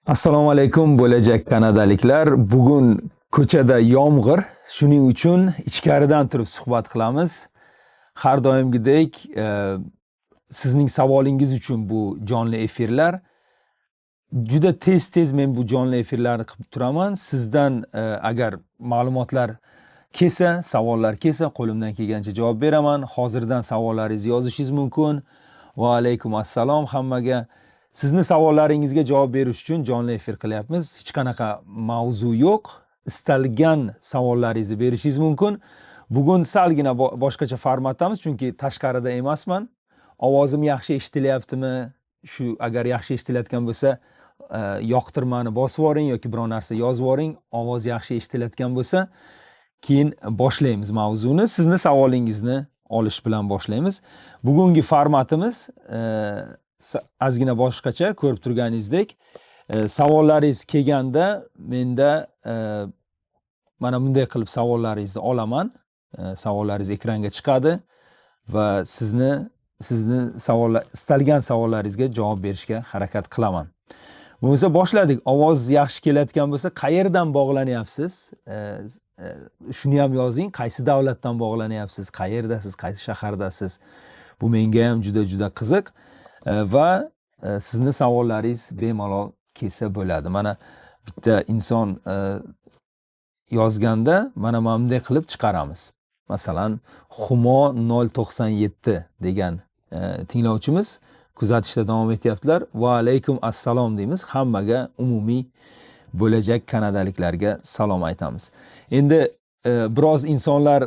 Assalomu alaykum, bo'lajak kanadaliklar. Bugun ko'chada yomg'ir, shuning uchun ichkaridan turib suhbat qilamiz. Har doimgidek sizning savolingiz uchun bu jonli efirlar. Juda tez-tez men bu jonli efirlarni qilib turaman. Sizdan agar ma'lumotlar kelsa, savollar kelsa, qo'limdan kelgancha javob beraman. Hozirdan savollaringizni yozishingiz mumkin. Va alaykum assalom hammaga. Sizni savollaringizga javob berish uchun jonli efir qilyapmiz. Hech qanaqa mavzu yo'q. Istalgan savollaringizni berishingiz mumkin. Bugun salgina boshqacha formatdamiz, chunki tashqarida emasman. Ovozim yaxshi eshitilyaptimi? Shu agar yaxshi eshitilayotgan bo'lsa, yoqtirmani bosib yuboring yoki biror narsa yozib yuboring. Ovoz yaxshi eshitilayotgan bo'lsa, keyin boshlaymiz mavzuni. Sizni savolingizni olish bilan boshlaymiz. Bugungi formatimiz ozgina boshqacha, ko'rib turganingizdek. Savollaringiz kelganda menda mana bunday qilib savollaringizni olaman. Savollaringiz ekranga chiqadi va sizni savollar, istalgan savollaringizga javob berishga harakat qilaman. Bo'lmasa boshladik. Ovoz yaxshi kelayotgan bo'lsa, qayerdan bog'lanyapsiz? Shuni ham yozing. Qaysi davlatdan bog'lanyapsiz? Qayerdasiz? Qaysi shahardasiz? Bu menga ham juda juda qiziq. Va sizni savollaringiz bemalol kelsa bo'ladi. Mana bitta inson yozganda mana bunday qilib chiqaramiz. Masalan, Humo nol to'qson yetti degan tinglovchimiz kuzatishda davom etyaptilar. Va alaykum assalom deymiz. Hammaga, umumiy bo'lajak kanadaliklarga salom aytamiz. Endi biroz insonlar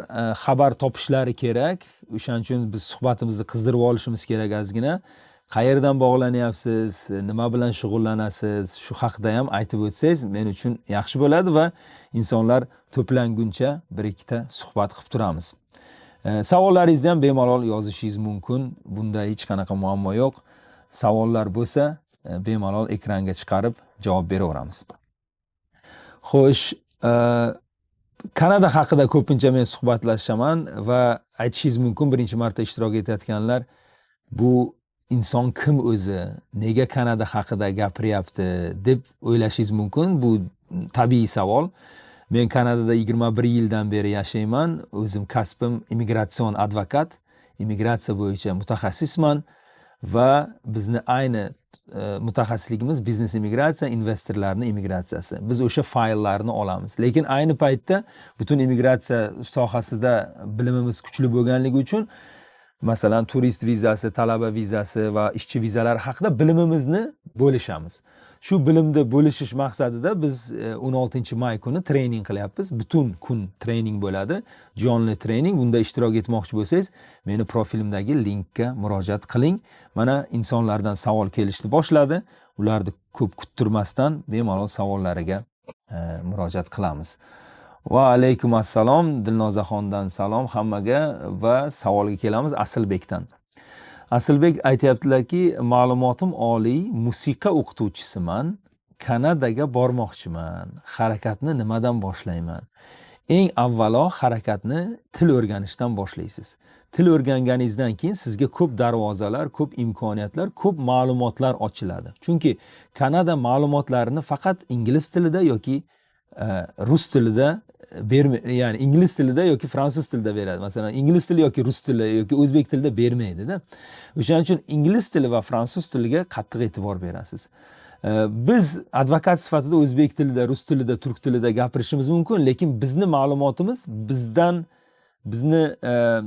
xabar topishlari kerak. O'shaning uchun biz suhbatimizni qizdirib olishimiz kerak ozgina. Qayerdan bog'lanyapsiz, nima bilan shug'ullanasiz, shu haqida ham aytib o'tsangiz men uchun yaxshi bo'ladi va insonlar to'planguncha bir ikkita suhbat qilib turamiz. Savollaringizni ham bemalol yozishingiz mumkin. Bunda hech qanaqa muammo yo'q. Savollar bo'lsa, bemalol ekranga chiqarib javob beraveramiz. Xo'sh, Kanada haqida ko'pincha men suhbatlashaman va aytishingiz mumkin, birinchi marta ishtirok etayotganlar, bu inson kim o'zi, nega Kanada haqida gapiryapti deb o'ylashingiz mumkin. Bu tabiiy savol. Men Kanadada 21 yildan beri yashayman. O'zim kasbim immigratsion advokat, immigratsiya bo'yicha mutaxassisman va bizni ayni mutaxassisligimiz biznes immigratsiya, investorlarning immigratsiyasi. Biz o'sha fayllarni olamiz. Lekin ayni paytda butun immigratsiya sohasida bilimimiz kuchli bo'lganligi uchun, masalan, turist vizasi, talaba vizasi va ishchi vizalari haqida bilimimizni bo'lishamiz. Shu bilimni bo'lishish maqsadida biz 16 may kuni trening qilyapmiz. Butun kun trening bo'ladi. Jonli trening. Bunda ishtirok etmoqchi bo'lsangiz, meni profilimdagi linkka murojaat qiling. Mana insonlardan savol kelishni boshladi. Ularni ko'p kuttirmasdan bemalol savollariga murojaat qilamiz. Va alaykum assalom, Dilnozaxondan salom hammaga va savolga kelamiz Asilbekdan. Asilbek aytyaptilarki, ma'lumotim oliy, musiqa o'qituvchisiman, Kanadaga bormoqchiman. Harakatni nimadan boshlayman? Eng avvalo harakatni til o'rganishdan boshlaysiz. Til o'rganganingizdan keyin sizga ko'p darvozalar, ko'p imkoniyatlar, ko'p ma'lumotlar ochiladi. Chunki Kanada ma'lumotlarini faqat ingliz tilida yoki rus tilida berma, ya'ni ingliz tilida yoki fransuz tilida beradi. Masalan, ingliz tili yoki rus tili yoki o'zbek tilida bermaydi-da. O'shaning uchun ingliz tili va fransuz tiliga qattiq e'tibor berasiz. Biz advokat sifatida o'zbek tilida, rus tilida, turk tilida gapirishimiz mumkin, lekin bizni ma'lumotimiz bizni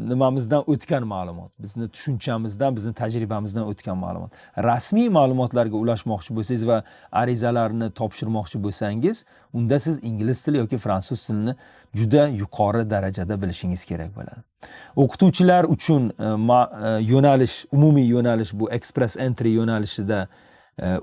nimamizdan o'tgan ma'lumot, bizni tushunchamizdan, bizni tajribamizdan o'tgan ma'lumot. Rasmiy ma'lumotlarga ulashmoqchi bo'lsangiz va arizalarni topshirmoqchi bo'lsangiz, unda siz ingliz tili yoki fransuz tilini juda yuqori darajada bilishingiz kerak bo'ladi. O'qituvchilar uchun yo'nalish, umumiy yo'nalish bu Express Entry yo'nalishida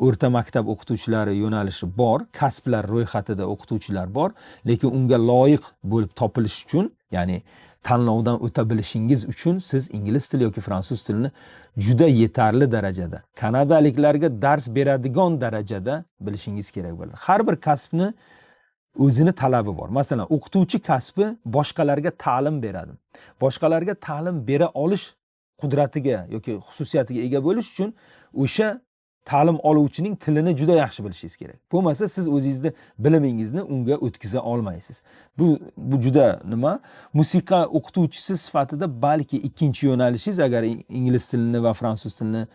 o'rta maktab o'qituvchilari yo'nalishi bor, kasblar ro'yxatida o'qituvchilar bor, lekin unga loyiq bo'lib topilish uchun, ya'ni tanlovdan o'ta bilishingiz uchun siz ingliz tili yoki fransuz tilini juda yetarli darajada, kanadaliklarga dars beradigan darajada bilishingiz kerak bo'ladi. Har bir kasbni o'zini talabi bor. Masalan, o'qituvchi kasbi boshqalarga ta'lim beradi. Boshqalarga ta'lim bera olish qudratiga yoki xususiyatiga ega bo'lish uchun o'sha Ta'lim oluvchining tilini juda yaxshi bilishingiz kerak. Bo'lmasa siz o'zingizni bilimingizni unga o'tkaza olmaysiz. Bu juda nima? Musiqa o'qituvchisi sifatida balki ikkinchi yo'nalishingiz, agar ingliz tilini va fransuz tilini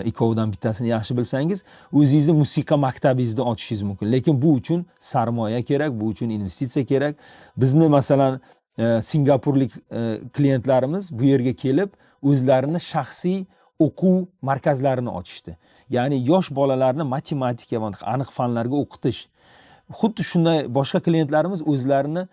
ikkovidan bittasini yaxshi bilsangiz, o'zingizni musiqa maktabingizni ochishingiz mumkin. Lekin bu uchun sarmoya kerak, bu uchun investitsiya kerak. Bizni masalan singapurlik klientlarimiz bu yerga kelib o'zlarini shaxsiy o'quv markazlarini ochishdi. Ya'ni yosh bolalarni matematika va aniq fanlarga o'qitish. Xuddi shunday boshqa klientlarimiz o'zlarini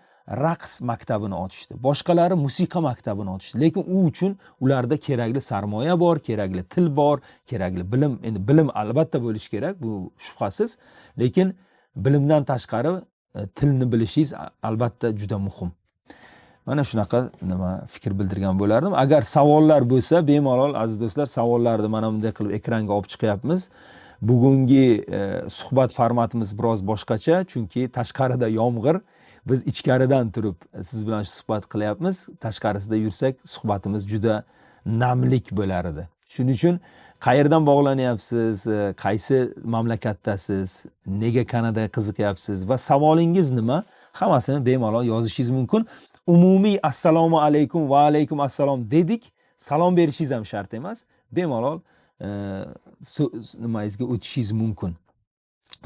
raqs maktabini ochishdi. Boshqalari musiqa maktabini ochishdi. Lekin u uchun ularda kerakli sarmoya bor, kerakli til bor, kerakli bilim. Endi bilim albatta bo'lishi kerak, bu shubhasiz. Lekin bilimdan tashqari tilni bilishingiz albatta juda muhim. Mana shunaqa nima fikr bildirgan bo'lardim. Agar savollar bo'lsa, bemalol aziz do'stlar, savollarni mana bunday qilib ekranga olib chiqyapmiz. Bugungi suhbat formatimiz biroz boshqacha, chunki tashqarida yomg'ir, biz ichkaridan turib siz bilan suhbat qilyapmiz. Tashqarisida yursak, suhbatimiz juda namlik bo'lar edi. Shuning uchun qayerdan bog'lanyapsiz, qaysi mamlakatdasiz, nega Kanadaga qiziqyapsiz va savolingiz nima? Hammasini bemalol yozishingiz mumkin. Umumiy assalomu alaykum va alaykum assalom dedik. Salom berishingiz ham shart emas. Bemalol nimangizga o'tishingiz mumkin.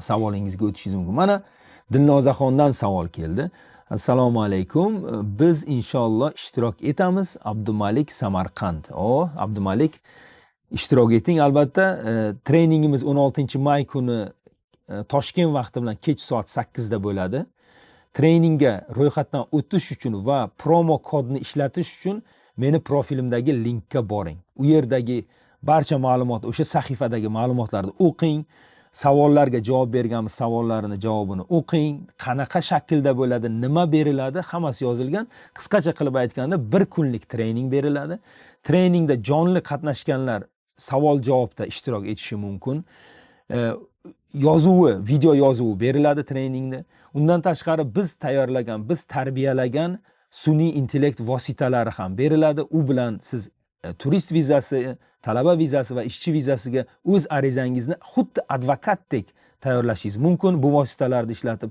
Savolingizga o'tishingiz mumkin. Mana Dilnozaxondan savol keldi. Assalomu alaykum. Biz inshaalloh ishtirok etamiz. Abdumalik, Samarqand. O, Abdumalik, ishtirok eting albatta. Treningimiz 16 may kuni Toshkent vaqti bilan kech soat 8 da bo'ladi. Treningga ro'yxatdan o'tish uchun va promo kodni ishlatish uchun meni profilimdagi linkka boring. U yerdagi barcha ma'lumot, o'sha sahifadagi ma'lumotlarni o'qing. Savollarga javob berganmiz, savollarni javobini o'qing. Qanaqa shaklda bo'ladi, nima beriladi, hammasi yozilgan. Qisqacha qilib aytganda, bir kunlik trening beriladi. Treningda jonli qatnashganlar savol javobda ishtirok etishi mumkin. Yozuvi, video yozuvi beriladi treningda. Undan tashqari biz tayyorlagan, biz tarbiyalagan sun'iy intellekt vositalari ham beriladi. U bilan siz turist vizasi, talaba vizasi va ishchi vizasiga o'z arizangizni xuddi advokatdek tayyorlashingiz mumkin. Bu vositalarni ishlatib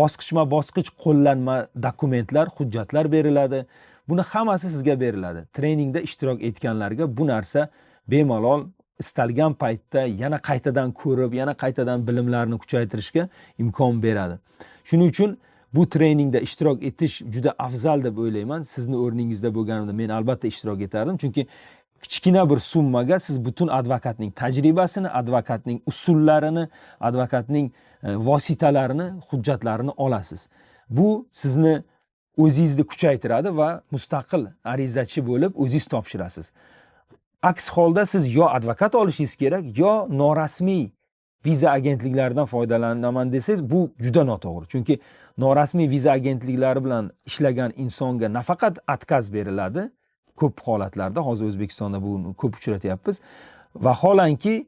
bosqichma bosqich qo'llanma dokumentlar, hujjatlar beriladi. Buni hammasi sizga beriladi. Treningda ishtirok etganlarga bu narsa bemalol istalgan paytda yana qaytadan ko'rib, yana qaytadan bilimlarni kuchaytirishga imkon beradi. Shuning uchun bu treningda ishtirok etish juda afzal deb o'ylayman. Sizni o'rningizda bo'lganimda men albatta ishtirok etardim, chunki kichkina bir summaga siz butun advokatning tajribasini, advokatning usullarini, advokatning vositalarini, hujjatlarini olasiz. Bu sizni o'zingizni kuchaytiradi va mustaqil arizachi bo'lib o'zingiz topshirasiz. Aks holda siz yo advokat olishingiz kerak, yo norasmiy viza agentliklaridan foydalanaman desangiz, bu juda noto'g'ri. Chunki norasmiy viza agentliklari bilan ishlagan insonga nafaqat отказ beriladi, ko'p holatlarda hozir O'zbekistonda buni ko'p uchratyapmiz. Vaholanki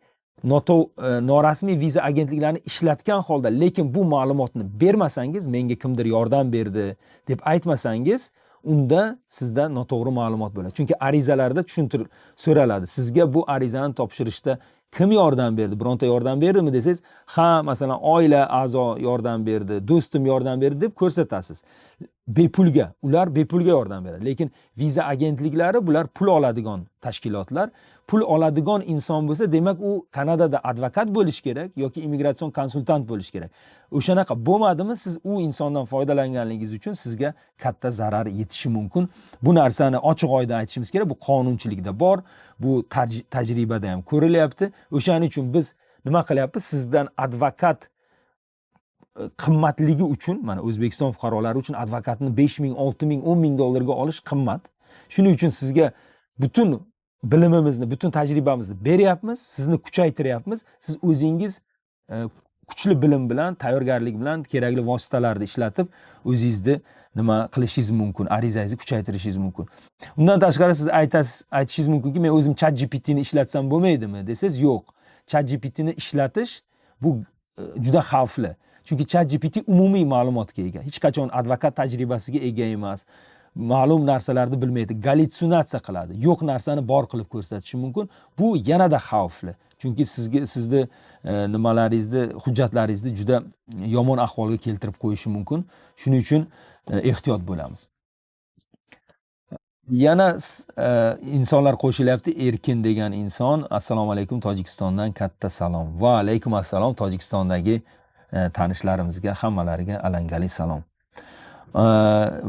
norasmiy viza agentliklarini ishlatgan holda, lekin bu ma'lumotni bermasangiz, menga kimdir yordam berdi deb aytmasangiz, unda sizda noto'g'ri ma'lumot bo'ladi. Chunki arizalarda tushuntirib so'raladi. Sizga bu arizani topshirishda kim yordam berdi? Bironta yordam berdimi desangiz, ha, masalan, oila a'zo yordam berdi, do'stim yordam berdi deb ko'rsatasiz. Bepulga, ular bepulga yordam beradi. Lekin viza agentliklari bular pul oladigan tashkilotlar. Pul oladigan inson bo'lsa, demak u Kanadada advokat bo'lishi kerak yoki immigratsion konsultant bo'lishi kerak. O'shanaqa bo'lmadimi, siz u insondan foydalanganligingiz uchun sizga katta zarar yetishi mumkin. Bu narsani ochiq oydin aytishimiz kerak. Bu qonunchilikda bor, bu tajribada ham ko'rilyapti. O'shaning uchun biz nima qilyapmiz? Sizdan advokat qimmatligi uchun, mana O'zbekiston fuqarolari uchun advokatni 5 ming, 6 ming, 10 ming dollarga olish qimmat. Shuning uchun sizga butun bilimimizni, butun tajribamizni beryapmiz, sizni kuchaytiryapmiz. Siz o'zingiz kuchli bilim bilan, tayyorgarlik bilan kerakli vositalarni ishlatib o'zingizni nima qilishingiz mumkin, arizangizni kuchaytirishingiz mumkin. Undan tashqari siz aytishingiz mumkinki, men o'zim ChatGPTni ishlatsam bo'lmaydimi desangiz, yo'q. ChatGPTni ishlatish bu juda xavfli. Chunki ChatGPT umumiy ma'lumotga ega. Hech qachon advokat tajribasiga ega emas. Ma'lum narsalarni bilmaydi, gallyutsinatsiya qiladi. Yo'q narsani bor qilib ko'rsatishi mumkin. Bu yanada xavfli. Chunki sizga sizni nimalaringizni, hujjatlaringizni juda yomon ahvolga keltirib qo'yishi mumkin. Shuning uchun ehtiyot bo'lamiz. Yana insonlar qo'shilyapti. Erkin degan inson, assalomu alaykum, Tojikistondan katta salom. Va alaykum assalom, Tojikistondagi tanishlarimizga hammalariga alangali salom.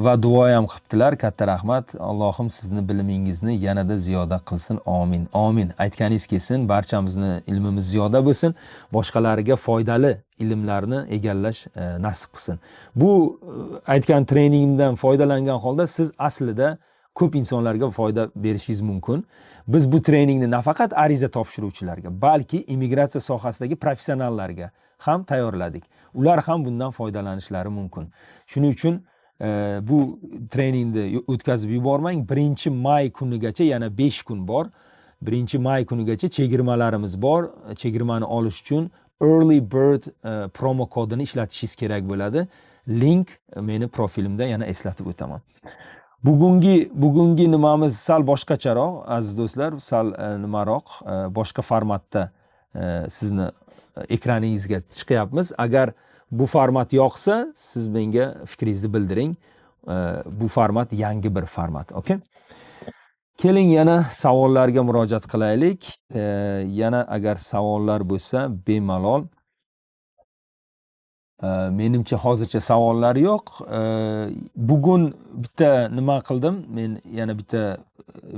Va duo ham qilibdilar, katta rahmat. Allohim sizni bilimingizni yanada ziyoda qilsin. Amin. Amin. Aytganingiz kelsin, barchamizni ilmimiz ziyoda bo'lsin, boshqalarga foydali ilmlarni egallash nasib qilsin. Bu aytgan treningimdan foydalangan holda siz aslida ko'p insonlarga foyda berishingiz mumkin. Biz bu treningni nafaqat ariza topshiruvchilarga, balki immigratsiya sohasidagi professionallarga ham tayyorladik. Ular ham bundan foydalanishlari mumkin. Shuning uchun bu treningni o'tkazib yubormang. 1 may kunigacha yana 5 kun bor. 1 may kunigacha chegirmalarimiz bor. Chegirmani olish uchun early bird promo kodini ishlatishingiz kerak bo'ladi. Link meni profilimda, yana eslatib o'taman. Bugungi nimamiz sal boshqacharoq, aziz do'stlar, sal nimaroq, boshqa formatda sizni ekraningizga chiqyapmiz. Agar bu format yoqsa, siz menga fikringizni bildiring. Bu format yangi bir format, okey? Keling, yana savollarga murojaat qilaylik. Yana agar savollar bo'lsa, bemalol. Menimcha hozircha savollar yo'q. Bugun bitta nima qildim? Men yana bitta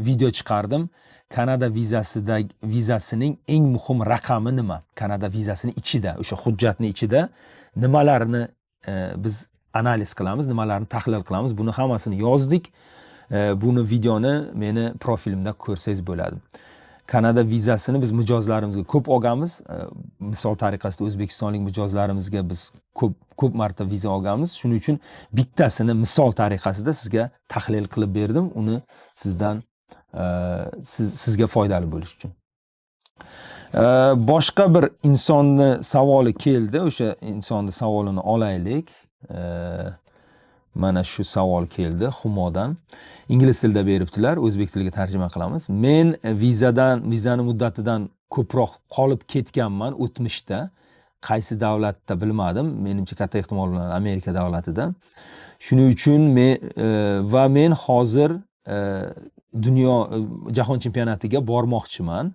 video chiqardim. Kanada vizasida vizasining eng muhim raqami nima? Kanada vizasini ichida, o'sha hujjatni ichida nimalarni biz analiz qilamiz, nimalarni tahlil qilamiz, buni hammasini yozdik. Buni videoni meni profilimda ko'rsangiz bo'ladi. Kanada vizasini biz mijozlarimizga ko'p olganmiz. Misol tariqasida o'zbekistonlik mijozlarimizga biz ko'p ko'p marta viza olganmiz. Shuning uchun bittasini misol tariqasida sizga tahlil qilib berdim. Uni sizdan sizga foydali bo'lishi uchun. Boshqa bir insonni savoli keldi. O'sha insonni savolini olaylik. Mana shu savol keldi Humodan. Ingliz tilida beribdilar, o'zbek tiliga tarjima qilamiz. Men vizani muddatidan ko'proq qolib ketganman o'tmishda. Qaysi davlatda bilmadim. Menimcha, katta ehtimol bilan Amerika davlatida. Shuning uchun men va men hozir dunyo jahon chempionatiga bormoqchiman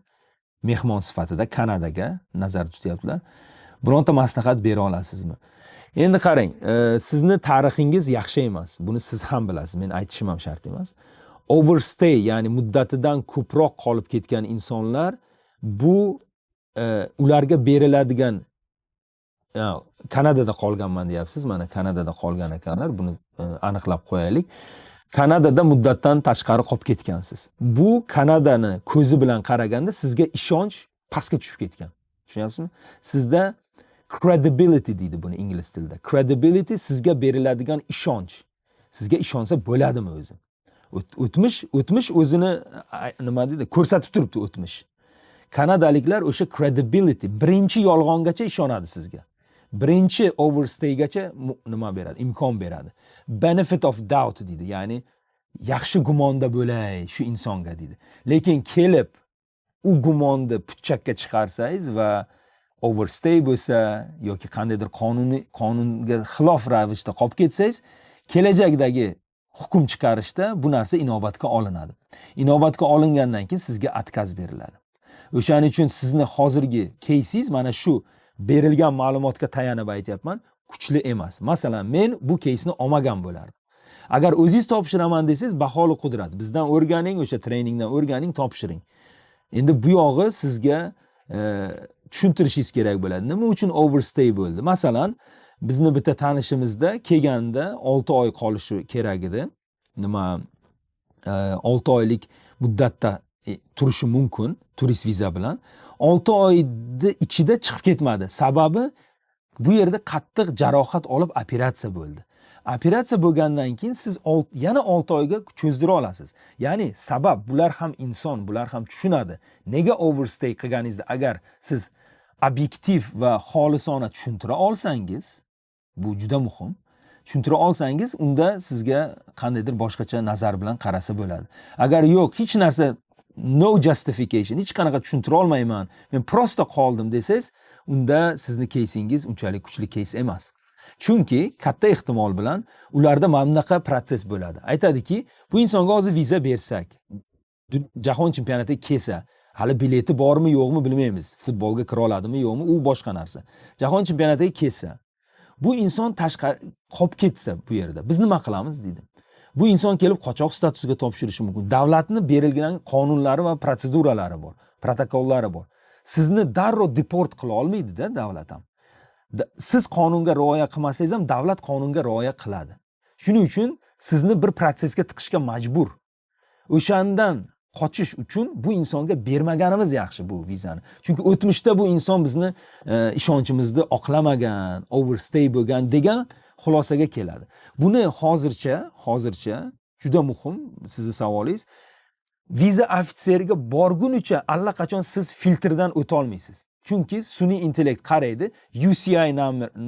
mehmon sifatida Kanadaga, nazarda tutyaptilar. Bironta maslahat bera olasizmi? Endi qarang, sizni tarixingiz yaxshi emas. Buni siz ham bilasiz, men aytishim ham shart emas. Overstay, ya'ni muddatidan ko'proq qolib ketgan insonlar, bu ularga beriladigan Kanadada qolganman deyapsiz. Mana, Kanadada qolgan ekanlar. Buni aniqlab qo'yaylik. Kanadada muddatdan tashqari qolib ketgansiz. Bu Kanadani ko'zi bilan qaraganda sizga ishonch pastga tushib ketgan. Tushunyapsizmi? Sizda credibility deydi buni ingliz tilida. Credibility, sizga beriladigan ishonch. Sizga ishonsa bo'ladimi o'zi? O'tmish o'zini nima deydi, ko'rsatib turibdi o'tmish. Kanadaliklar o'sha credibility birinchi yolg'ongacha ishonadi sizga. Birinchi overstaygacha nima beradi, imkon beradi. Benefit of doubt deydi, ya'ni yaxshi gumonda bo'lay shu insonga deydi. Lekin kelib u gumonni puchakka chiqarsangiz va overstay bo'lsa yoki qandaydir qonuniy, qonunga xilof ravishda qolib ketsangiz, kelajakdagi hukm chiqarishda bu narsa inobatga olinadi. Inobatga olingandan keyin sizga отказ beriladi. O'shaning uchun sizni hozirgi keysingiz, mana shu berilgan ma'lumotga tayanib aytyapman, kuchli emas. Masalan, men bu keysni olmagan bo'lardim. Agar o'zingiz topshiraman desangiz, baholi qudrat, bizdan o'rganing, o'sha treningdan o'rganing, topshiring. Endi bu yog'i sizga tushuntirishingiz kerak bo'ladi, nima uchun overstay bo'ldi. Masalan, bizni bitta tanishimizda kelganda 6 oy qolishi kerak edi. Nima, 6 oylik muddatda turishi mumkin turist viza bilan. 6 oyni ichida chiqib ketmadi. Sababi, bu yerda qattiq jarohat olib, operatsiya bo'ldi. Operatsiya bo'lgandan keyin siz yana 6 oyga cho'zdira olasiz. Ya'ni sabab, bular ham inson, bular ham tushunadi. Nega overstay qilganingizni agar siz obyektiv va xolisona tushuntira olsangiz, bu juda muhim, tushuntira olsangiz, unda sizga qandaydir boshqacha nazar bilan qarasa bo'ladi. Agar yo'q, hech narsa No justification, hech qanaqa tushuntira olmayman, men просто qoldim desangiz, unda sizni keysingiz unchalik kuchli keys emas. Chunki katta ehtimol bilan ularda mana bunaqa protsess bo'ladi. Aytadiki, bu insonga hozir viza bersak, jahon chempionatiga kelsa, hali bileti bormi, yo'qmi, bilmaymiz, futbolga kira oladimi, yo'qmi, u boshqa narsa. Jahon chempionatiga kelsa, bu inson tashqari qolib ketsa bu yerda, biz nima qilamiz, deydi. Bu inson kelib qochoq statusiga topshirishi mumkin. Davlatni berilgan qonunlari va protseduralari bor, protokollari bor. Sizni darrov deport qila olmaydida davlat ham. Siz qonunga rioya qilmasangiz ham, davlat qonunga rioya qiladi. Shuning uchun sizni bir protsessga tiqishga majbur. O'shandan qochish uchun bu insonga bermaganimiz yaxshi bu vizani. Chunki o'tmishda bu inson bizni ishonchimizni oqlamagan, overstay bo'lgan degan xulosaga keladi. Buni hozircha juda muhim sizni savolingiz. Viza ofitseriga borgunicha allaqachon siz filtrdan o'ta olmaysiz. Chunki sun'iy intellekt qaraydi, UCI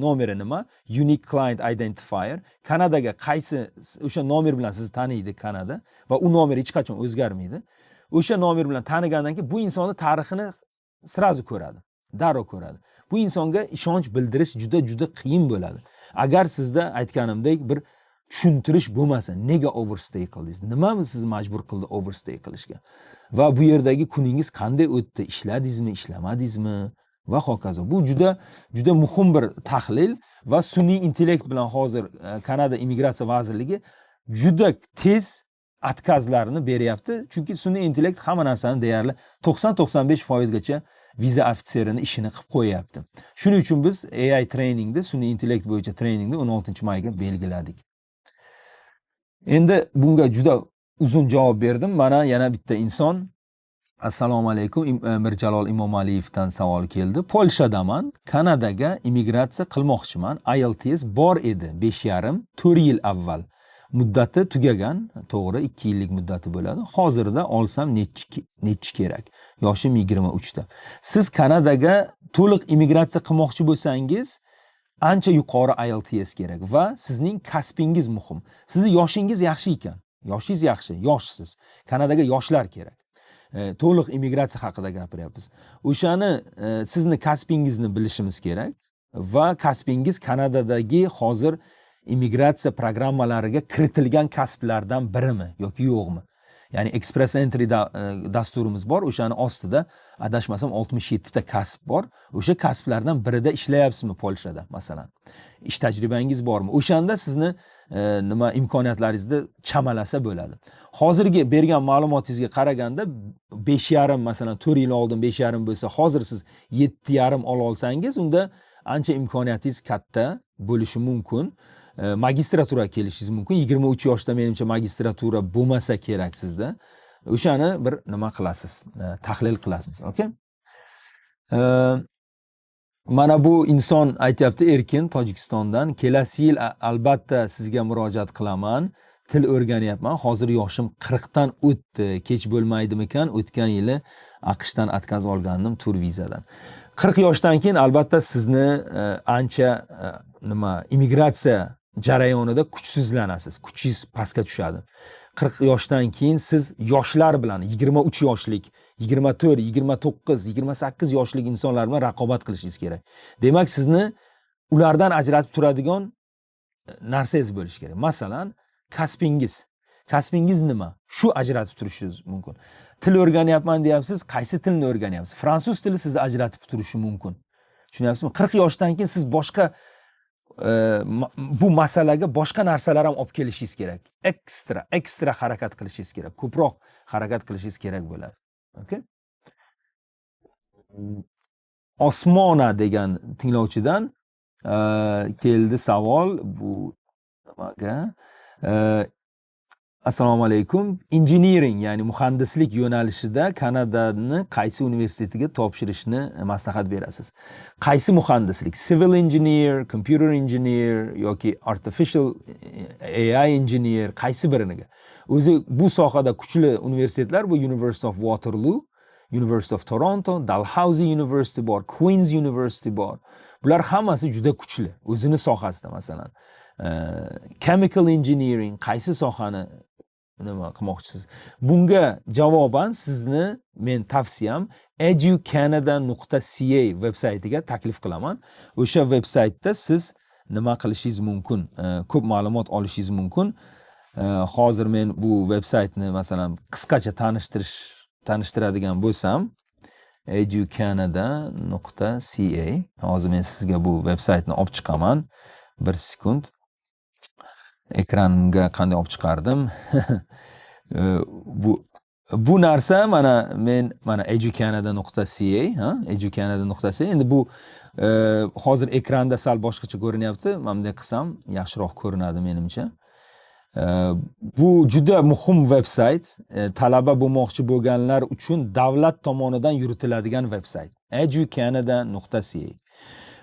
nomeri nima? Unique Client Identifier. Kanadaga qaysi o'sha nomer bilan sizni taniydi Kanada va u nomer hech qachon o'zgarmaydi. O'sha nomer bilan tanigandan keyin bu insonni tarixini сразу ko'radi, darrov ko'radi. Bu insonga ishonch bildirish juda juda qiyin bo'ladi. Agar sizda aytganimdek bir tushuntirish bo'lmasa, nega overstay qildingiz? Nima sizni majbur qildi overstay qilishga? Va bu yerdagi kuningiz qanday o'tdi? Ishladingizmi, ishlamadingizmi? Va hokazo. Bu juda juda muhim bir tahlil va sun'iy intellekt bilan hozir Kanada immigratsiya vazirligi juda tez отказ larni beryapti. Chunki sun'iy intellekt hamma narsani deyarli 90-95 foizgacha viza ofitserini ishini qilib qo'yyapti. Shuning uchun biz AI treningni, sun'iy intellekt bo'yicha treningni 16 mayga belgiladik. Endi bunga juda uzun javob berdim. Mana yana bitta inson. Assalomu alaykum. Mirjalol Imomaliyevdan savol keldi. Polshadaman, Kanadaga immigratsiya qilmoqchiman. IELTS bor edi 5,5, 4 yil avval. Muddati tugagan, to'g'ri, 2 yillik muddati bo'ladi. Hozirda olsam nechi kerak? Yoshim 23 da. Siz Kanadaga to'liq immigratsiya qilmoqchi bo'lsangiz, ancha yuqori IELTS kerak va sizning kasbingiz muhim. Sizni yoshingiz yaxshi ekan. Yoshingiz yaxshi, yoshsiz. Kanadaga yoshlar kerak. To'liq immigratsiya haqida gapiryapmiz. O'shani sizni kasbingizni bilishimiz kerak va kasbingiz Kanadadagi hozir immigratsiya programmalariga kiritilgan kasblardan birimi yoki yo'qmi? Ya'ni Express Entry dasturimiz bor, o'shani ostida adashmasam 67 ta kasb bor. O'sha kasblardan birida ishlayapsizmi Polshada, masalan? Ish tajribangiz bormi? O'shanda sizni nima imkoniyatlaringizni chamalasa bo'ladi. Hozirgi bergan ma'lumotingizga qaraganda 5,5, masalan, 4 yil oldin 5,5 bo'lsa, hozir siz 7,5 ola olsangiz, unda ancha imkoniyatingiz katta bo'lishi mumkin. Magistraturaga kelishingiz mumkin. 23 yoshda menimcha magistratura bo'lmasa kerak sizda. O'shani bir nima qilasiz, tahlil qilasiz, okey? Mana bu inson aytyapti, Erkin Tojikistondan, kelasi yil albatta sizga murojaat qilaman. Til o'rganyapman. Hozir yoshim 40 dan o'tdi. Kech bo'lmaydimikan? O'tgan yili AQShdan отказ olgandim tur vizadan. 40 yoshdan keyin albatta sizni ancha nima immigratsiya jarayonida kuchsizlanasiz. Kuchingiz pastga tushadi. 40 yoshdan keyin siz yoshlar bilan 23 yoshlik, 24, 29, 28 yoshlik insonlar bilan raqobat qilishingiz kerak. Demak, sizni ulardan ajratib turadigan narsangiz bo'lishi kerak. Masalan, kasbingiz. Kasbingiz nima? Shu ajratib turishingiz mumkin. Til o'rganyapman deyapsiz, qaysi tilni o'rganyapsiz? Fransuz tili sizni ajratib turishi mumkin. Tushunyapsizmi? 40 yoshdan keyin siz boshqa bu masalaga boshqa narsalar ham olib kelishingiz kerak. Ekstra harakat qilishingiz kerak. Ko'proq harakat qilishingiz kerak bo'ladi. Okay? Osmona degan tinglovchidan keldi savol. Bu nimaga? Assalomu alaykum. Engineering, ya'ni muhandislik yo'nalishida Kanadani qaysi universitetiga topshirishni maslahat berasiz? Qaysi muhandislik? Civil engineer, computer engineer yoki artificial AI engineer, qaysi biriniga? O'zi bu sohada kuchli universitetlar bu University of Waterloo, University of Toronto, Dalhousie University bor, Queen's University bor. Bular hammasi juda kuchli o'zini sohasida, masalan. Chemical engineering qaysi sohani nima qilmoqchisiz? Bunga javoban sizni men tavsiyam educanada.ca veb saytiga taklif qilaman. O'sha veb saytda siz nima qilishingiz mumkin, ko'p ma'lumot olishingiz mumkin. Hozir men bu veb saytni masalan qisqacha tanishtiradigan bo'lsam, educanada.ca. Hozir men sizga bu veb saytni olib chiqaman. Bir sekund. Ekranimga qanday olib chiqardim? Bu narsa mana men mana educanada.ca, ha, educanada.ca. Endi bu hozir ekranda sal boshqacha ko'rinyapti. Mana bunday qilsam yaxshiroq ko'rinadi menimcha. Bu juda muhim veb sayt. Talaba bo'lmoqchi bo'lganlar uchun davlat tomonidan yuritiladigan veb sayt. educanada.ca.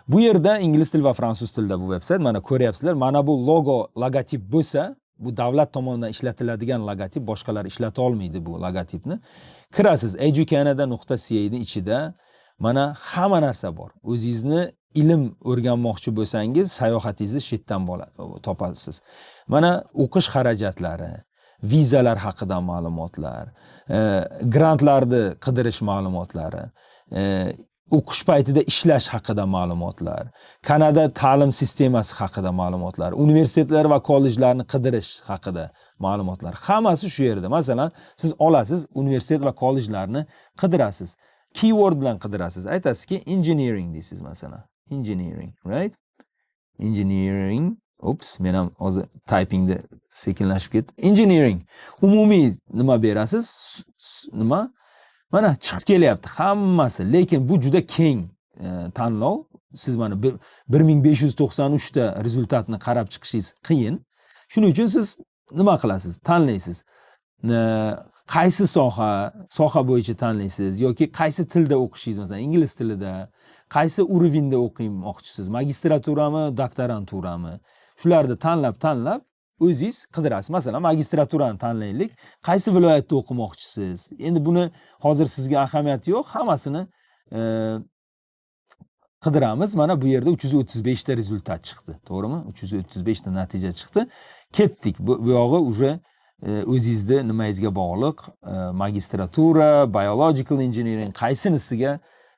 Bu yerda ingliz tili va fransuz tilida bu veb sayt. Mana ko'ryapsizlar, mana bu logo, logotip bo'lsa, bu davlat tomonidan ishlatiladigan logotip, boshqalar ishlata olmaydi bu logotipni. Kirasiz educanada.ca ni ichida mana hamma narsa bor. O'zingizni ilm o'rganmoqchi bo'lsangiz, sayohatingizni shu yerdan topasiz. Mana o'qish xarajatlari, vizalar haqida ma'lumotlar, grantlarni qidirish ma'lumotlari, o'qish paytida ishlash haqida ma'lumotlar, Kanada ta'lim sistemasi haqida ma'lumotlar, universitetlar va kollejlarni qidirish haqida ma'lumotlar, hammasi shu yerda. Masalan, siz olasiz universitet va kollejlarni qidirasiz. Keyword bilan qidirasiz. Aytasizki, engineering deysiz masalan. Engineering, right? Engineering. Ups, men ham hozir typingda sekinlashib ketdi. Engineering. Umumiy nima berasiz? Nima? Mana chiqib kelyapti hammasi, lekin bu juda keng tanlov. Siz mana 1593 ta rezultatni qarab chiqishingiz qiyin. Shuning uchun siz nima qilasiz? Tanlaysiz. Qaysi soha bo'yicha tanlaysiz yoki qaysi tilda o'qishingiz, masalan, ingliz tilida, qaysi уровень da o'qimoqchisiz, magistraturami, doktoranturami? Shularni tanlab o'zingiz qidirasiz. Masalan, magistraturani tanlaylik. Qaysi viloyatda o'qimoqchisiz? Endi buni hozir sizga ahamiyati yo'q, hammasini qidiramiz. Mana bu yerda 335 ta rezultat chiqdi, to'g'rimi? 335 ta natija chiqdi. Ketdik. Bu yog'i уже o'zingizni nimangizga bog'liq, magistratura, biological engineering, qaysinisiga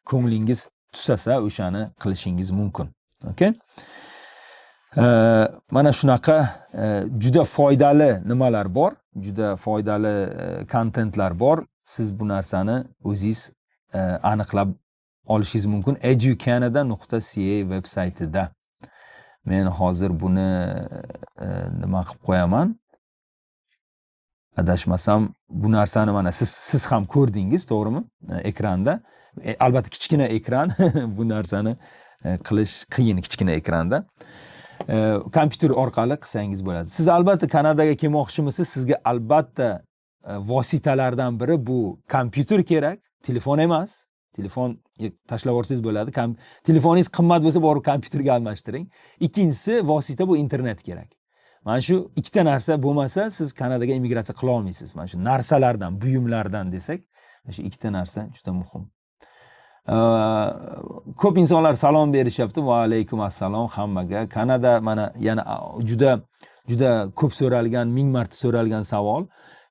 ko'nglingiz tusasa o'shani qilishingiz mumkin. Okay? Mana shunaqa juda foydali nimalar bor, juda foydali kontentlar bor. Siz bu narsani o'zingiz aniqlab olishingiz mumkin educanada.ca veb saytida. Men hozir buni nima qilib qo'yaman? Adashmasam bu narsani mana siz ham ko'rdingiz, to'g'rimi? Ekranda. Albatta kichkina ekran, bu narsani qilish qiyin kichkina ekranda. Kompyuter orqali qilsangiz bo'ladi. Siz albatta Kanadaga kelmoqchimisiz? Sizga albatta vositalardan biri bu kompyuter kerak, telefon emas. Telefon tashlab yuborsangiz bo'ladi. Telefoningiz qimmat bo'lsa borib kompyuterga almashtiring. Ikkinchisi vosita bu internet kerak. Mana shu ikkita narsa bo'lmasa siz Kanadaga immigratsiya qila olmaysiz. Mana shu narsalardan, buyumlardan desak, mana shu ikkita narsa juda muhim. Ko'p insonlar salom berishyapti. Va alaykum assalom hammaga. Kanada mana yana juda juda ko'p so'ralgan, 1000 marta so'ralgan savol.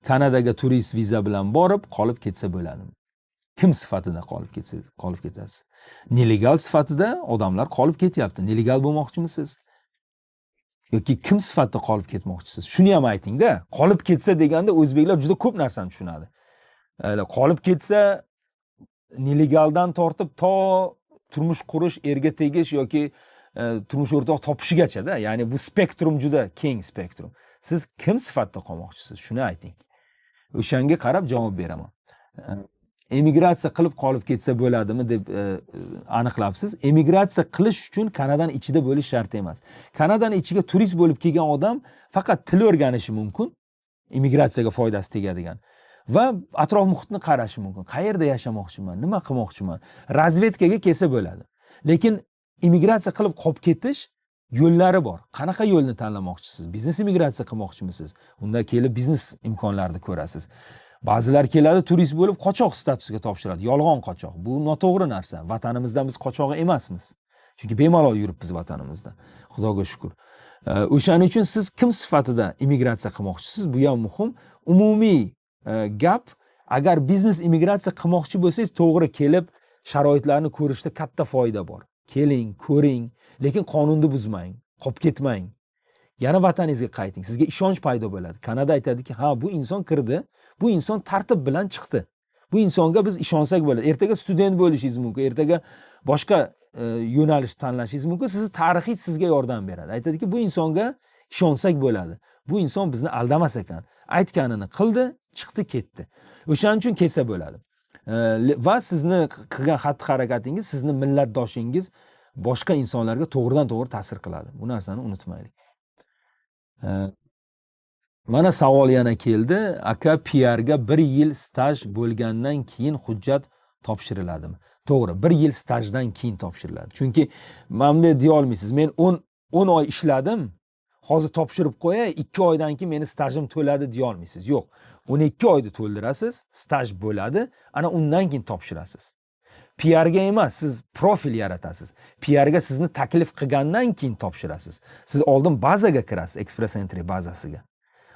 Kanadaga turist viza bilan borib qolib ketsa bo'ladimi? Kim sifatida qolib ketsa, qolib ketasiz? Nelegal sifatida odamlar qolib ketyapti. Nelegal bo'lmoqchimisiz? Yoki kim sifatida qolib ketmoqchisiz? Shuni ham ayting-da. Qolib ketsa deganda o'zbeklar juda ko'p narsani tushunadi. Qolib ketsa nelegaldan tortib to turmush qurish, erga tegish yoki turmush o'rtoq topishigacha-da. Ya'ni bu spektrum juda keng spektrum. Siz kim sifatida qolmoqchisiz? Shuni ayting. O'shanga qarab javob beraman. Emigratsiya qilib qolib ketsa bo'ladimi deb aniqlabsiz. Emigratsiya qilish uchun Kanadani ichida bo'lish shart emas. Kanadani ichiga turist bo'lib kelgan odam faqat til o'rganishi mumkin, immigratsiyaga foydasi tegadigan va atrof muhitni qarashi mumkin. Qayerda yashamoqchiman, nima qilmoqchiman, razvedkaga kelsa bo'ladi. Lekin immigratsiya qilib qolib ketish yo'llari bor. Qanaqa yo'lni tanlamoqchisiz? Biznes immigratsiya qilmoqchimisiz? Unda kelib biznes imkonlarini ko'rasiz. Ba'zilar keladi turist bo'lib qochoq statusiga topshiradi, yolg'on qochoq. Bu noto'g'ri narsa. Vatanimizdan biz qochoq emasmiz. Chunki bemalol yuribmiz vatanimizda. Xudoga shukr. O'shaning uchun siz kim sifatida immigratsiya qilmoqchisiz, bu ham muhim. Umumiy gap, agar biznes immigratsiya qilmoqchi bo'lsangiz, to'g'ri kelib sharoitlarni ko'rishda katta foyda bor. Keling, ko'ring, lekin qonunni buzmang, qolib ketmang. Yana vataningizga qayting, sizga ishonch paydo bo'ladi. Kanada aytadiki, ha, bu inson kirdi, bu inson tartib bilan chiqdi. Bu insonga biz ishonsak bo'ladi. Ertaga student bo'lishingiz mumkin, ertaga boshqa yo'nalish tanlashingiz mumkin. Sizni tarixingiz sizga yordam beradi. Aytadiki, bu insonga ishonsak bo'ladi. Bu inson bizni aldamas ekan. Aytganini qildi, chiqdi, ketdi. O'shaning uchun kelsa bo'ladi. Va sizni qilgan xatti-harakatingiz, sizni millatdoshingiz boshqa insonlarga to'g'ridan to'g'ri ta'sir qiladi. Bu narsani unutmaylik. Mana savol yana keldi. Aka, PRga 1 yil staj bo'lgandan keyin hujjat topshiriladimi? To'g'ri, 1 yil stajdan keyin topshiriladi. Chunki mana bunday deya olmaysiz. Men 10 oy ishladim, hozir topshirib qo'yay, 2 oydan keyin meni stajim to'ladi deya olmaysiz. Yo'q, 12 oyni to'ldirasiz, staj bo'ladi, ana undan keyin topshirasiz. PRga emas, siz profil yaratasiz. PRga sizni taklif qilgandan keyin topshirasiz. Siz oldin bazaga kirasiz, Express Entry bazasiga.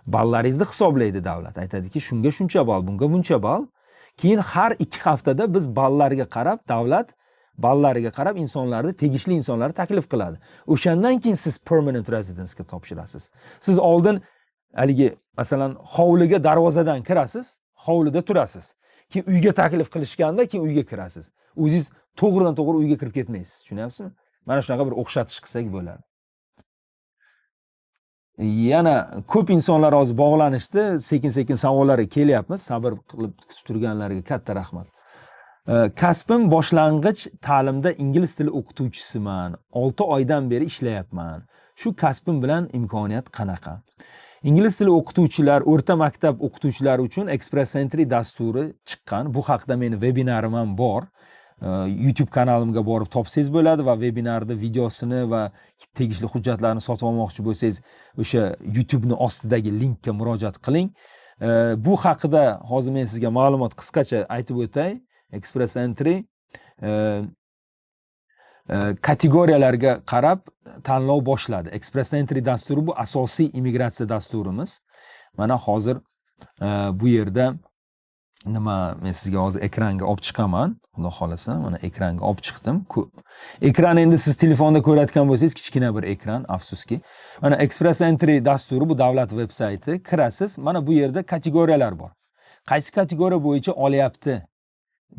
Ballaringizni hisoblaydi davlat. Aytadiki, shunga shuncha ball, bunga buncha ball. Keyin har 2 haftada biz ballarga qarab, davlat ballariga qarab insonlarni, tegishli insonlarni taklif qiladi. O'shandan keyin siz permanent residence'ga topshirasiz. Siz oldin haligi, masalan, hovliga darvozadan kirasiz, hovlida turasiz. Keyin uyga taklif qilishganda keyin uyga kirasiz. O'zingiz to'g'ridan to'g'ri uyga kirib ketmaysiz. Tushunyapsizmi? Mana shunaqa bir o'xshatish qilsak bo'ladi. Yana ko'p insonlar hozir bog'lanishdi. Sekin-sekin savollarga kelyapmiz. Sabr qilib kutib turganlarga katta rahmat. Kasbim boshlang'ich ta'limda ingliz tili o'qituvchisiman. 6 oydan beri ishlayapman. Shu kasbim bilan imkoniyat qanaqa? Ingliz tili o'qituvchilar, o'rta maktab o'qituvchilari uchun Express Entry dasturi chiqqan. Bu haqda meni vebinarim ham bor. YouTube kanalimga borib topsangiz bo'ladi va vebinarda videosini va tegishli hujjatlarni sotib olmoqchi bo'lsangiz, o'sha YouTube'ni ostidagi linkka murojaat qiling. Bu haqida hozir men sizga ma'lumot qisqacha aytib o'tay. Express Entry kategoriyalarga qarab tanlov boshladi. Express Entry dasturi bu asosiy immigratsiya dasturimiz. Mana hozir bu yerda nima, men sizga hozir ekranga olib chiqaman. Xudo xolasa, mana ekranga olib chiqdim. Ekran endi siz telefonda ko'rayotgan bo'lsangiz kichkina bir ekran, afsuski. Mana Express Entry dasturi bu davlat veb sayti. Kirasiz, mana bu yerda kategoriyalar bor. Qaysi kategoriya bo'yicha olyapti?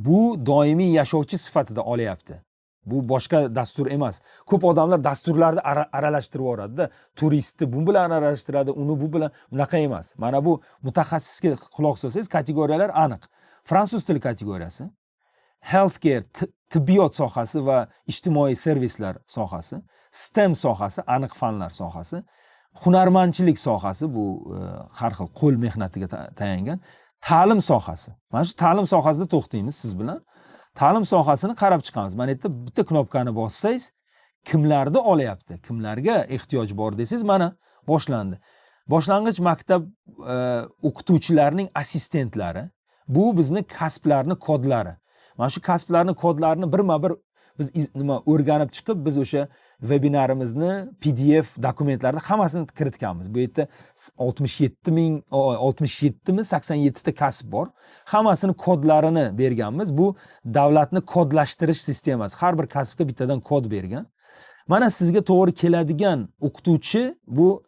Bu doimiy yashovchi sifatida olyapti. Bu boshqa dastur emas. Ko'p odamlar dasturlarni aralashtirib yuboradi-da. Turistni bu bilan aralashtiradi, uni bu bilan, unaqa emas. Mana bu mutaxassisga quloq solsangiz kategoriyalar aniq. Fransuz tili kategoriyasi, healthcare, tibbiyot sohasi va ijtimoiy servislar sohasi, STEM sohasi, aniq fanlar sohasi, hunarmandchilik sohasi, bu har xil qo'l mehnatiga tayangan, ta'lim sohasi. Mana shu ta'lim sohasida to'xtaymiz siz bilan. Ta'lim sohasini qarab chiqamiz. Mana yerda bitta knopkani bossangiz, kimlarni olyapti, kimlarga ehtiyoj bor desangiz, mana boshlandi. Boshlang'ich maktab o'qituvchilarining assistentlari, bu bizni kasblarni kodlari. Mana shu kasblarni kodlarini birma-bir biz nima o'rganib chiqib, biz o'sha vebinarimizni PDF dokumentlarni hammasini kiritganmiz. Bu yerda 67 ming, 87 ta kasb bor. Hammasini kodlarini berganmiz. Bu davlatni kodlashtirish sistemasi. Har bir kasbga bittadan kod bergan. Mana sizga to'g'ri keladigan o'qituvchi bu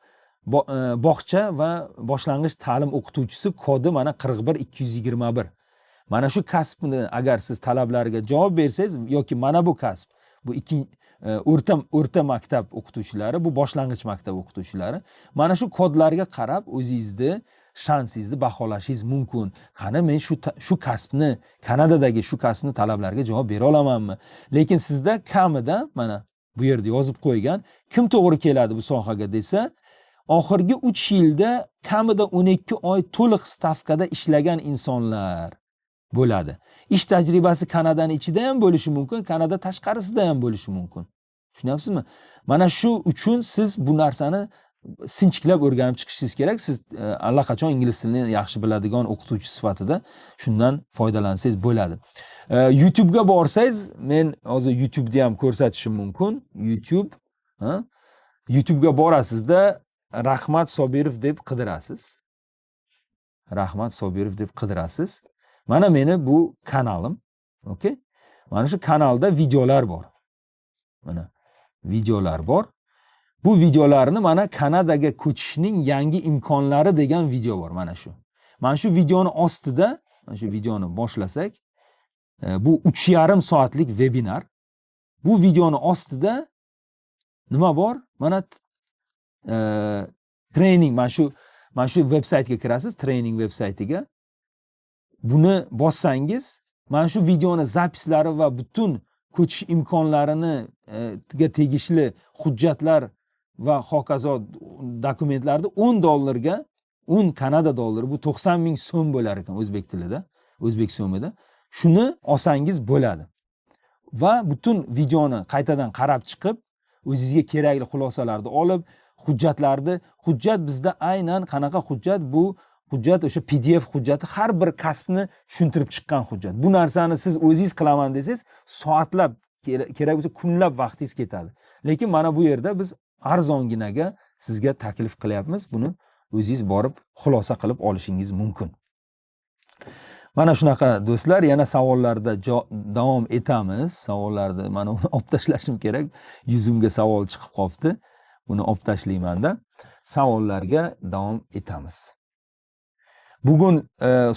bog'cha va boshlang'ich ta'lim o'qituvchisi kodi mana 41221. Mana shu kasbni agar siz talablariga javob bersangiz yoki mana bu kasb, bu ikki o'rta maktab o'qituvchilari, bu boshlang'ich maktab o'qituvchilari, mana shu kodlarga qarab o'zingizni shansingizni baholashingiz mumkin. Qani men shu kasbni, Kanadadagi shu kasbni talablariga javob bera olamanmi? Lekin sizda kamida mana bu yerda yozib qo'ygan, kim to'g'ri keladi bu sohaga desa, oxirgi 3 yilda kamida 12 oy to'liq stavkada ishlagan insonlar bo'ladi. Ish tajribasi Kanadani ichida ham bo'lishi mumkin, Kanada tashqarisida ham bo'lishi mumkin. Tushunyapsizmi? Mana shu uchun siz bu narsani sinchiklab o'rganib chiqishingiz kerak. Siz allaqachon ingliz tilini yaxshi biladigan o'qituvchi sifatida shundan foydalansangiz bo'ladi. YouTube'ga borsangiz, men hozir YouTube'da ham ko'rsatishim mumkin. YouTube, ha? YouTube'ga borasizda Rahmat Sobirov deb qidirasiz. Rahmat Sobirov deb qidirasiz. Mana meni bu kanalim. Okay? Mana shu kanalda videolar bor. Mana videolar bor. Bu videolarni mana Kanadaga ko'chishning yangi imkonlari degan video bor mana shu. Mana shu videoni ostida, mana shu videoni boshlasak, bu 3,5 soatlik webinar. Bu videoni ostida nima bor? Mana training, mana shu veb saytga kirasiz, training veb saytiga. Buni bossangiz, mana shu videoni запись lari va butun ko'chish imkonlarini ga tegishli hujjatlar va hokazo dokumentlarni $10 ga, 10 Kanada dollari, bu 90 ming so'm bo'lar ekan o'zbek tilida, o'zbek so'mida. Shuni olsangiz bo'ladi. Va butun videoni qaytadan qarab chiqib, o'zingizga kerakli xulosalarni olib, hujjatlarni, hujjat bizda aynan qanaqa hujjat, bu hujjat o'sha PDF hujjati, har bir kasbni tushuntirib chiqqan hujjat. Bu narsani siz o'zingiz qilaman desangiz, soatlab, kerak bo'lsa kunlab vaqtingiz ketadi. Lekin mana bu yerda biz arzonginaga sizga taklif qilyapmiz. Buni o'zingiz borib xulosa qilib olishingiz mumkin. Mana shunaqa do'stlar, yana savollarda davom etamiz. Savollarni mana uni olib tashlashim kerak. Yuzimga savol chiqib qopti. Buni olib tashlaymanda. Savollarga davom etamiz. Bugun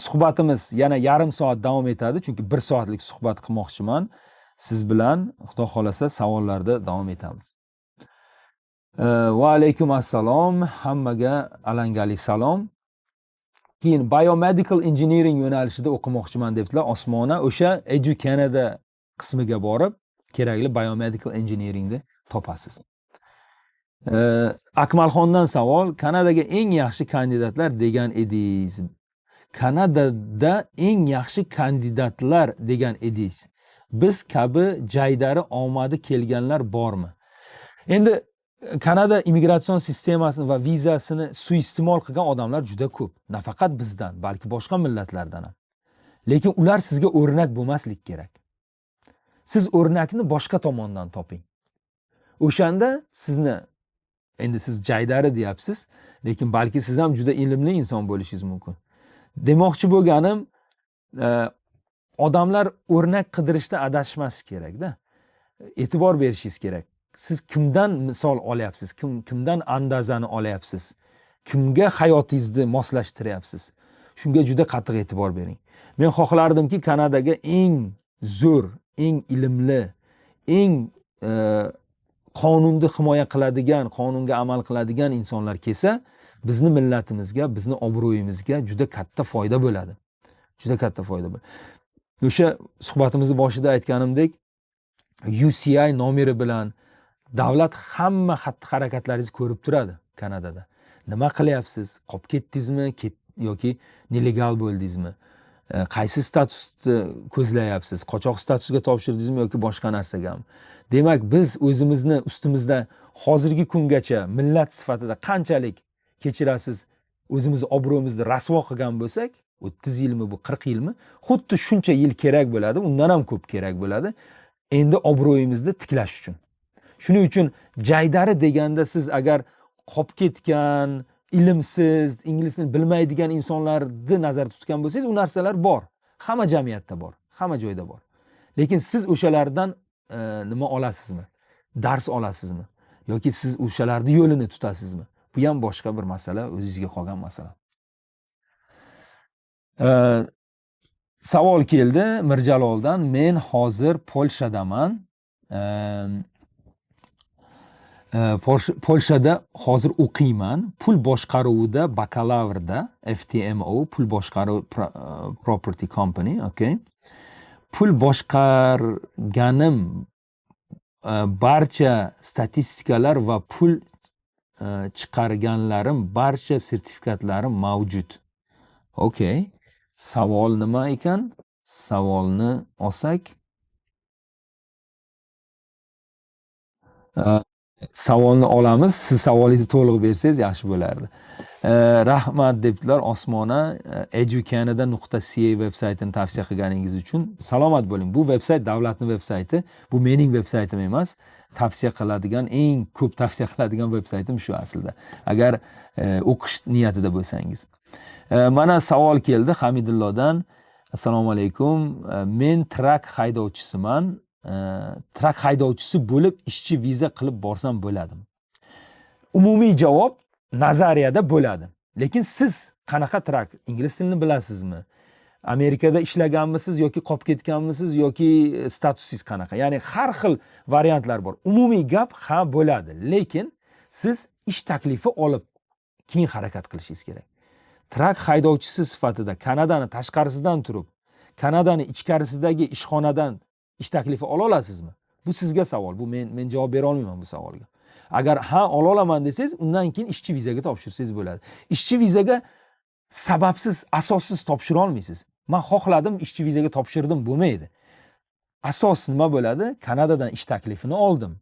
suhbatimiz yana yarim soat davom etadi, chunki 1 soatlik suhbat qilmoqchiman siz bilan. Xudo xolasa savollarda davom etamiz. Va alaykum assalom, hammaga alangali salom. Keyin biomedical engineering yo'nalishida o'qimoqchiman debdilar Osmona. O'sha Edu Canada qismiga borib kerakli biomedical engineeringni topasiz. Akmalxondan savol: Kanadaga eng yaxshi kandidatlar degan edingiz. Kanadada eng yaxshi kandidatlar degan edingiz. Biz kabi jaydari omadi kelganlar bormi? Endi Kanada immigratsion sistemasini va vizasini suiiste'mol qilgan odamlar juda ko'p. Nafaqat bizdan, balki boshqa millatlardan ham. Lekin ular sizga o'rnak bo'lmaslik kerak. Siz o'rnakni boshqa tomondan toping. O'shanda sizni, endi siz jaydari deyapsiz, lekin balki siz ham juda ilmli inson bo'lishingiz mumkin. Demoqchi bo'lganim, odamlar o'rnak qidirishda adashmas kerakda. E'tibor berishingiz kerak. Siz kimdan misol olyapsiz, kimdan andazani olyapsiz, kimga hayotingizni moslashtiryapsiz. Shunga juda qattiq e'tibor bering. Men xohlardimki, Kanadaga eng zo'r, eng ilmli, eng qonunni himoya qiladigan, qonunga amal qiladigan insonlar kelsa, bizni millatimizga, bizni obro'yimizga juda katta foyda bo'ladi. Juda katta foyda bo'ladi. O'sha suhbatimizni boshida aytganimdek, UCI nomeri bilan davlat hamma xatti-harakatlaringizni ko'rib turadi Kanadada. Nima qilyapsiz? Qolib ketdingizmi? Yoki nelegal bo'ldingizmi? Qaysi statusni ko'zlayapsiz? Qochoq statusiga topshirdingizmi yoki boshqa narsagami? Demak, biz o'zimizni ustimizda hozirgi kungacha millat sifatida qanchalik kechirasiz, o'zimizni obro'mizni rasvo qilgan bo'lsak, 30 yilmi bu, 40 yilmi, xuddi shuncha yil kerak bo'ladi, undan ham ko'p kerak bo'ladi. Endi obro'yimizni tiklash uchun. Shuning uchun jaydari deganda siz agar qolib ketgan, ilmsiz, ingliz tilini bilmaydigan insonlarni nazarda tutgan bo'lsangiz, u narsalar bor. Hamma jamiyatda bor, hamma joyda bor. Lekin siz o'shalardan nima olasizmi? Dars olasizmi? Yoki siz o'shalarning yo'lini tutasizmi? Bu ham boshqa bir masala, o'zingizga qolgan masala. Savol keldi Mirjaloldan. Men hozir Polshadaman. Polshada hozir o'qiyman. Pul boshqaruvida bakalavrda, FTMO, pul boshqaruv property company, okay. Pul boshqarganim, barcha statistikalar va pul chiqarganlarim, barcha sertifikatlarim mavjud. Okay. Savol nima ekan? Savolni olsak. Savolni olamiz. Siz savolingizni to'liq bersangiz yaxshi bo'lardi. Rahmat debdilar Osmona, educanada.ca veb saytini tavsiya qilganingiz uchun. Salomat bo'ling. Bu veb sayt davlatning veb sayti, bu mening veb saytim emas. Tavsiya qiladigan, eng ko'p tavsiya qiladigan veb saytim shu aslida, agar o'qish niyatida bo'lsangiz. Mana savol keldi Hamidullodan. Assalomu alaykum. Men truck haydovchisiman. Truck haydovchisi bo'lib ishchi viza qilib borsam bo'ladimi? Umumiy javob: nazariyada bo'ladi. Lekin siz qanaqa truck, ingliz tilini bilasizmi? Amerikada ishlaganmisiz yoki qolib ketganmisiz yoki statusingiz qanaqa? Ya'ni har xil variantlar bor. Umumiy gap, ha, bo'ladi, lekin siz ish taklifi olib keyin harakat qilishingiz kerak. Truck haydovchisi sifatida Kanadani tashqarisidan turib, Kanadani ichkarisidagi ishxonadan ish taklifi ola olasizmi? Bu sizga savol. Bu men javob bera olmayman bu savolga. Agar ha, ola olaman desangiz, undan keyin ishchi vizaga topshirsangiz bo'ladi. Ishchi vizaga sababsiz, asossiz topshira olmaysiz. Man xohladim, ishchi vizaga topshirdim, bo'lmaydi. Asos nima bo'ladi? Kanadadan ish taklifini oldim.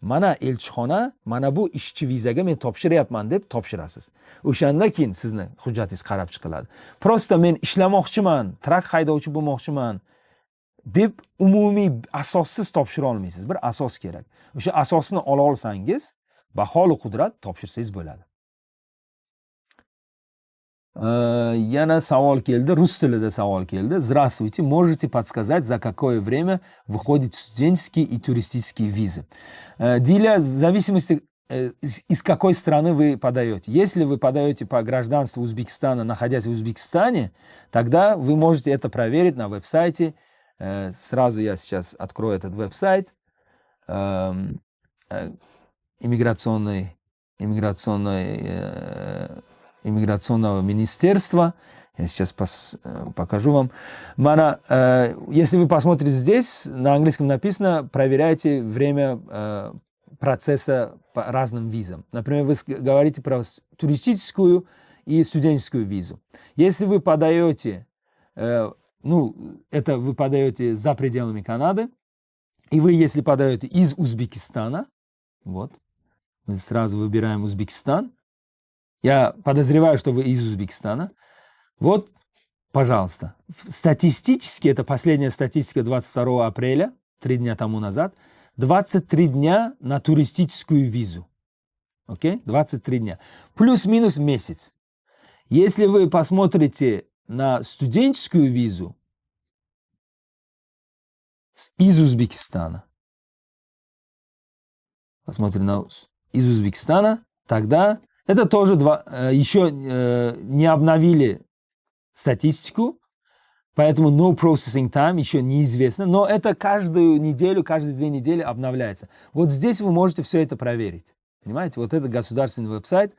Mana elchixona, mana bu ishchi vizaga men topshiryapman deb topshirasiz. O'shanda keyin sizni hujjatingiz qarab chiqiladi. Просто men ishlamoqchiman, truck haydovchi bo'lmoqchiman deb umumiy asossiz topshira olmaysiz. Bir asos kerak. O'sha asosni ola olsangiz, baholu qudrat topshirsangiz bo'ladi. Yana savol keldi, rus tilida savol keldi. Здравствуйте, можете подсказать, за какое время выходят студенческие и туристические визы? Диля, в зависимости, из какой страны вы подаете. Если вы подаете по гражданству Узбекистана, находясь в Узбекистане, тогда вы можете это проверить на веб-сайте. Сразу я сейчас открою этот веб-сайт. Иммиграционного министерства. Я сейчас покажу вам. Mana, если вы посмотрите здесь, на английском написано: проверяйте время процесса по разным визам. Например, вы говорите про туристическую и студенческую визу. Если вы подаете, ну, это вы подаете за пределами Канады, и вы, если подаете из Узбекистана, вот, мы сразу выбираем Узбекистан. Я подозреваю, что вы из Узбекистана. Вот, пожалуйста. Статистически, это последняя статистика 22 апреля, 3 дня тому назад, 23 дня на туристическую визу. Окей? 23 дня. Плюс-минус месяц. Если вы посмотрите на студенческую визу из Узбекистана, посмотрим на из Узбекистана, тогда это тоже два, еще не обновили статистику, поэтому no processing time еще неизвестно, но это каждую неделю, каждые 2 недели обновляется. Вот здесь вы можете все это проверить. Понимаете, вот это государственный веб-сайт.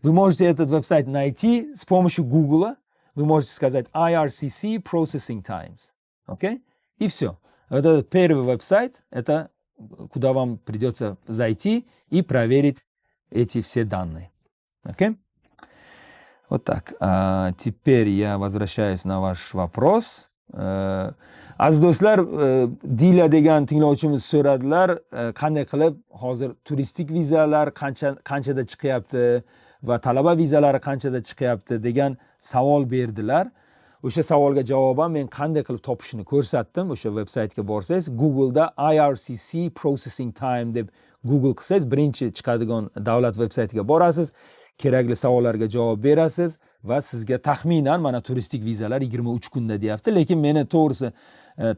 Вы можете этот веб-сайт найти с помощью Гугла. Вы можете сказать IRCC Processing Times. Окей? И все. Вот этот первый веб-сайт, это куда вам придется зайти и проверить эти все данные. Окей? Вот так. А теперь я возвращаюсь на ваш вопрос. Aziz do'stlar, Dila degan tinglovchimiz so'radilar, qanday qilib hozir turistik vizalar qancha qanchada chiqyapti va talaba vizalari qanchada chiqyapti degan savol berdilar. O'sha savolga javoban men qanday qilib topishni ko'rsatdim. O'sha veb saytga borsangiz, Google'da IRCC processing time deb Google qilsangiz, birinchi chiqadigan davlat veb saytiga borasiz, kerakli savollarga javob berasiz va sizga taxminan mana turistik vizalar 23 kunda deyapti. Lekin meni to'g'risi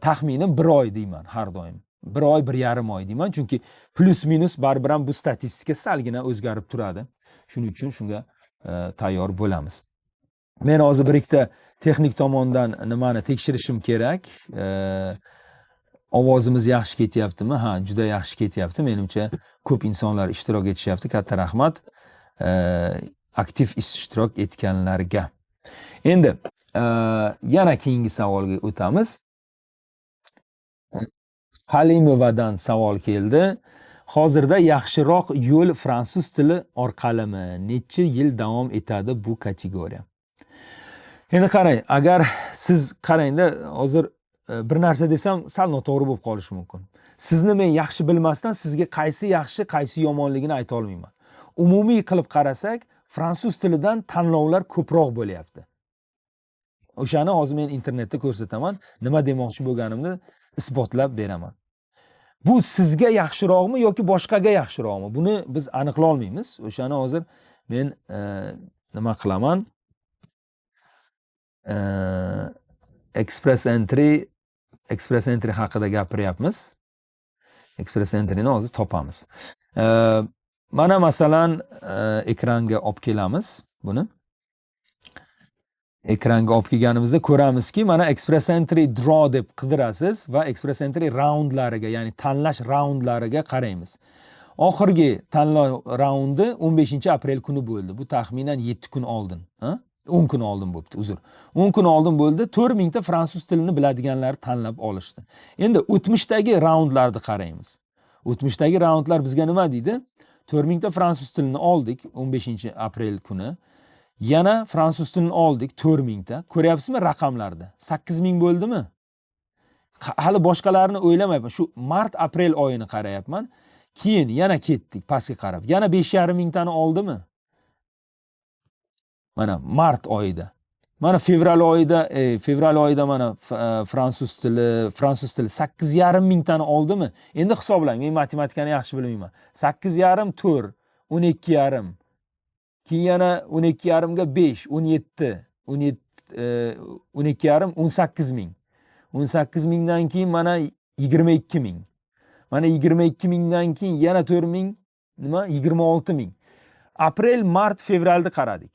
taxminim bir oy deyman, har doim bir oy, 1,5 oy deyman, chunki плюс минус baribir ham bu statistika salgina o'zgarib turadi. Shuning uchun shunga tayyor bo'lamiz. Men hozir bir ikkita texnik tomondan nimani tekshirishim kerak. Ovozimiz yaxshi ketyaptimi? Ha, juda yaxshi ketyapti. Menimcha, ko'p insonlar ishtirok etishyapti. Katta rahmat aktiv ishtirok etganlarga. Endi yana keyingi savolga o'tamiz. Halimovadan savol keldi. Hozirda yaxshiroq yo'l fransuz tili orqalimi? Necha yil davom etadi bu kategoriya? Endi qarang, agar siz qarangda, hozir bir narsa desam, sal noto'g'ri bo'lib qolishi mumkin. Sizni men yaxshi bilmasdan sizga qaysi yaxshi, qaysi yomonligini ayta olmayman. Umumiy qilib qarasak, Fransuz tilidan tanlovlar ko'proq bo'lyapti. O'shani hozir men internetda ko'rsataman, nima demoqchi bo'lganimni isbotlab beraman. Bu sizga yaxshiroqmi yoki boshqaga yaxshiroqmi? Buni biz aniqlay olmaymiz. O'shani hozir men nima qilaman? Express Entry haqida gapiryapmiz. Express Entry'ni hozir topamiz. Mana masalan, ekranga olib kelamiz buni. Ekranga olib kelganimizda ko'ramizki, mana Express Entry Draw deb qidirasiz va Express Entry raundlariga, ya'ni tanlash raundlariga qaraymiz. Oxirgi tanlov raundi 15-aprel kuni bo'ldi. Bu taxminan 7 kun oldin, ha? 10 kun oldin bo'pti, uzr. 10 kun oldin bo'ldi. 4000 ta fransuz tilini biladiganlar tanlab olishdi. Endi o'tmishdagi raundlarni qaraymiz. O'tmishdagi raundlar bizga nima deydi? 4000 ta fransuz tilini oldik 15-aprel kuni. Yana fransuz tilini oldik 4000 ta. Ko'ryapsizmi raqamlarda? 8000 bo'ldimi? Hali boshqalarini o'ylamayapman. Shu mart aprel oyini qarayapman. Keyin yana ketdik pastga qarab. Yana besh yarim mingtani oldimi? Mana mart oyida. Mana fevral oyida, fevral oyida mana fransuz tili sakkiz yarim mingtani oldimi? Endi hisoblang, men matematikani yaxshi bilmayman. Sakkiz yarim to'rt, o'n ikki yarim. Keyin yana o'n ikki yarimga besh, o'n yetti, o'n yetti, o'n ikki yarim, o'n sakkiz ming. O'n sakkiz mingdan keyin mana yigirma ikki ming. Mana yigirma ikki mingdan keyin yana to'rt ming, nima? Yigirma olti ming. Aprel, mart, fevralni qaradik.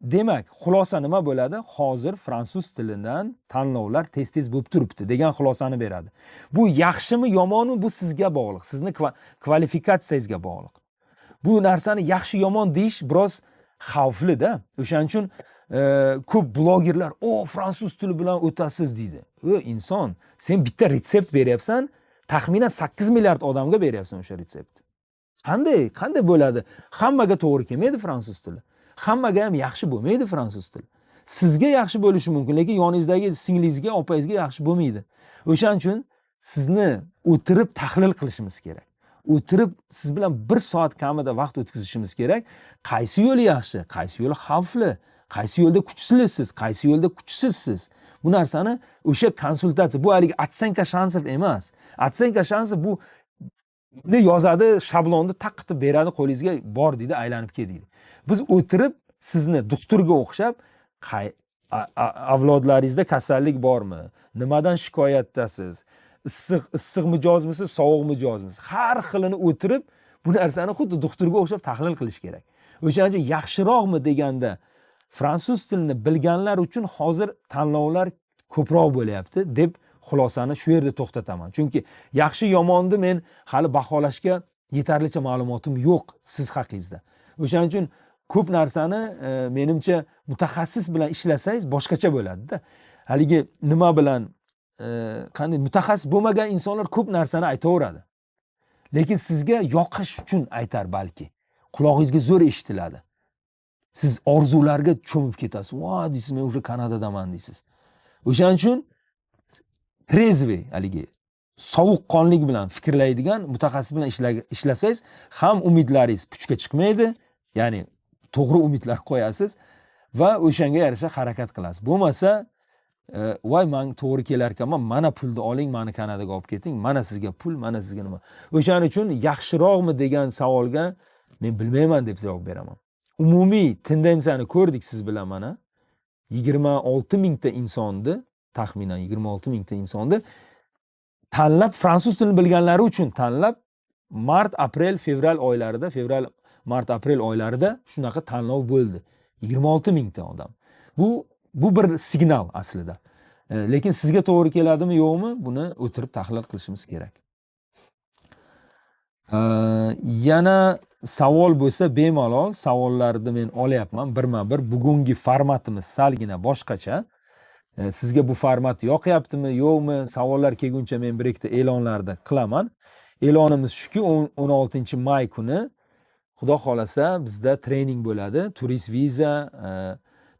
Demak, xulosa nima bo'ladi? Hozir fransuz tilidan tanlovlar tez-tez bo'lib turibdi degan xulosani beradi. Bu yaxshimi, yomonmi? Bu sizga bog'liq, sizni kvalifikatsiyangizga bog'liq. Bu narsani yaxshi yomon deyish biroz xavfli-da. O'shaning uchun ko'p blogerlar, o, fransuz tili bilan o'tasiz deydi. O, inson, sen bitta retsept beryapsan, taxminan 8 milliard odamga beryapsan o'sha retseptni. Qanday bo'ladi? Hammaga to'g'ri kelmaydi fransuz tili. Hammaga ham yaxshi bo'lmaydi fransuz tili. Sizga yaxshi bo'lishi mumkin, lekin yoningizdagi singlingizga, opangizga yaxshi bo'lmaydi. O'shaning uchun sizni o'tirib tahlil qilishimiz kerak. O'tirib siz bilan 1 soat kamida vaqt o'tkazishimiz kerak. Qaysi yo'li yaxshi, qaysi yo'li xavfli, qaysi yo'lda kuchlisiz, qaysi yo'lda kuchsizsiz. Bu narsani o'sha konsultatsiya, bu haligi оценка шансов emas. Оценка шансов bu ne yozadi, shablonni taqitib beradi, qo'lingizga bor deydi, aylanib kel deydi. Biz o'tirib sizni doktorga o'xshab, avlodlaringizda kasallik bormi, nimadan shikoyatdasiz, issiq mijozmisiz, sovuq mijozmisiz, har xilini o'tirib bu narsani xuddi doktorga o'xshab tahlil qilish kerak. O'shaning uchun yaxshiroqmi deganda fransuz tilini bilganlar uchun hozir tanlovlar ko'proq bo'lyapti deb xulosani shu yerda to'xtataman. Chunki yaxshi yomonni men hali baholashga yetarlicha ma'lumotim yo'q siz haqingizda. O'shaning uchun ko'p narsani menimcha mutaxassis bilan ishlasangiz boshqacha bo'ladi-da. Haligi nima bilan, qanday mutaxassis bo'lmagan insonlar ko'p narsani aytaveradi. Lekin sizga yoqish uchun aytar balki. Qulog'ingizga zo'r eshitiladi. Siz orzularga cho'mib ketasiz. Va deysiz, men уже Kanadadaman deysiz. O'shaning uchun trezvi, haligi sovuqqonlik bilan fikrlaydigan mutaxassis bilan ishlasangiz ham umidlaringiz puchga chiqmaydi, ya'ni to'g'ri umidlar qo'yasiz va o'shanga yarasha harakat qilasiz. Bo'lmasa, voy men to'g'ri kelar ekanman, mana pulni oling, meni Kanadaga olib keting, mana sizga pul, mana sizga nima. O'shaning uchun yaxshiroqmi degan savolga men bilmayman deb javob beraman. Umumiy tendensiyani ko'rdik siz bilan mana. 26 mingta insonni, taxminan 26 mingta insonni tanlab, fransuz tilini bilganlari uchun tanlab mart, aprel, fevral oylarida, fevral, mart, aprel oylarida shunaqa tanlov bo'ldi. 26 mingta odam. Bu bir signal aslida. Lekin sizga to'g'ri keladimi, yo'qmi, buni o'tirib tahlil qilishimiz kerak. Yana savol bo'lsa bemalol savollarni men olyapman birma-bir. Bugungi formatimiz salgina boshqacha. Sizga bu format yoqyaptimi, yo'qmi? Savollar kelguncha men bir ikkita e'lonlarni qilaman. E'lonimiz shuki, 16 may kuni Xudo xolasa bizda trening bo'ladi. Turist viza,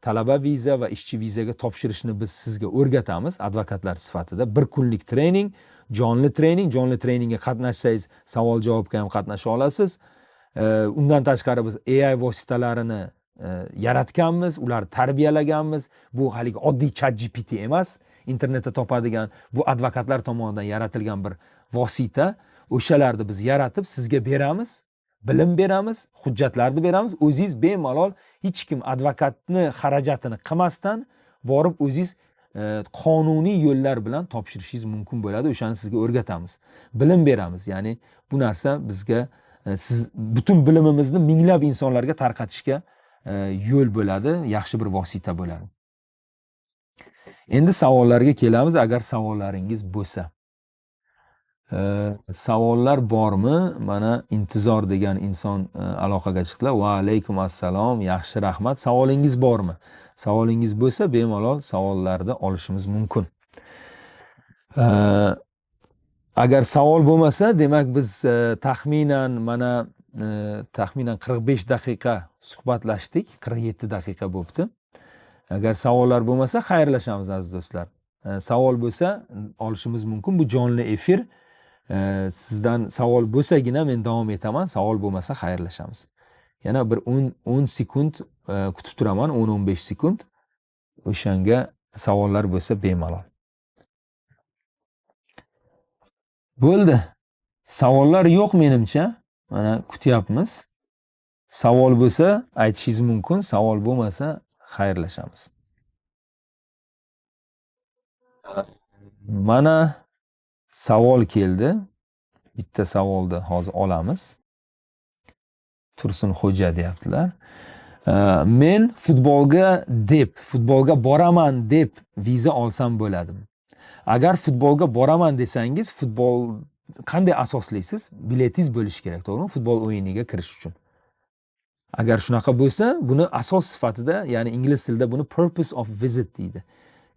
talaba viza va ishchi vizaga topshirishni biz sizga o'rgatamiz advokatlar sifatida. Bir kunlik trening, jonli trening. Jonli treningga qatnashsangiz savol javobga ham qatnasha olasiz. Undan tashqari biz AI vositalarini yaratganmiz, ularni tarbiyalaganmiz. Bu haligi oddiy ChatGPT emas, internetda topadigan, bu advokatlar tomonidan yaratilgan bir vosita. O'shalarni biz yaratib sizga beramiz, bilim beramiz, hujjatlarni beramiz. O'zingiz bemalol hech kim advokatni xarajatini qilmasdan borib o'zingiz qonuniy yo'llar bilan topshirishingiz mumkin bo'ladi. O'shani sizga o'rgatamiz, bilim beramiz. Ya'ni bu narsa bizga siz butun bilimimizni minglab insonlarga tarqatishga yo'l bo'ladi, yaxshi bir vosita bo'ladi. Endi savollarga kelamiz, agar savollaringiz bo'lsa. Savollar bormi? Mana Intizor degan inson aloqaga chiqdilar. Va alaykum assalom, yaxshi, rahmat. Savolingiz bormi? Savolingiz bo'lsa bemalol savollarni olishimiz mumkin. Agar savol bo'lmasa, demak biz taxminan mana taxminan 45 daqiqa suhbatlashdik, 47 daqiqa bo'pti. Agar savollar bo'lmasa xayrlashamiz aziz do'stlar. Savol bo'lsa olishimiz mumkin. Bu jonli efir. Sizdan savol bo'lsagina men davom etaman, savol bo'lmasa xayrlashamiz. Yana bir 10 sekund kutib turaman, 10-15 sekund. O'shanga savollar bo'lsa bemalol. Bo'ldi. Savollar yo'q menimcha. Mana kutyapmiz. Savol bo'lsa aytishingiz mumkin, savol bo'lmasa xayrlashamiz. Mana savol keldi. Bitta savolni hozir olamiz. Tursun Xo'ja deyaptilar. Men futbolga boraman deb viza olsam bo'ladimi? Agar futbolga boraman desangiz, futbol qanday asoslaysiz? Biletingiz bo'lishi kerak, to'g'rimi? Futbol o'yiniga kirish uchun. Agar shunaqa bo'lsa, buni asos sifatida, ya'ni ingliz tilida buni purpose of visit deydi.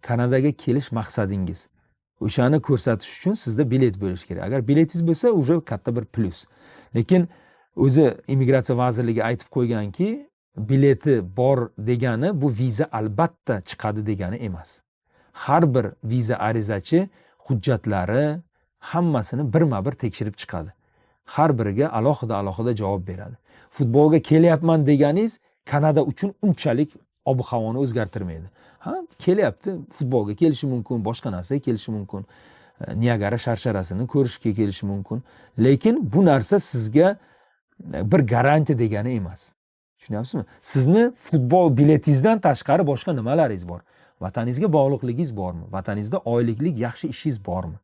Kanadaga kelish maqsadingiz. O'shani ko'rsatish uchun sizda bilet bo'lishi kerak. Agar biletingiz bo'lsa, уже katta bir plyus. Lekin o'zi immigratsiya vazirligi aytib qo'yganki, bileti bor degani bu viza albatta chiqadi degani emas. Har bir viza arizachi hujjatlari hammasini birma-bir tekshirib chiqadi. Har biriga alohida-alohida javob beradi. Futbolga kelyapman deganingiz Kanada uchun unchalik ob-havoni o'zgartirmaydi. Ha, kelyapti, futbolga kelishi mumkin, boshqa narsaga kelishi mumkin, Niagara sharsharasini ko'rishga kelishi mumkin. Lekin bu narsa sizga bir garantiya degani emas. Tushunyapsizmi? Sizni futbol biletingizdan tashqari boshqa nimalaringiz bor? Vataningizga bog'liqligingiz bormi? Vataningizda oyliklik yaxshi ishingiz bormi?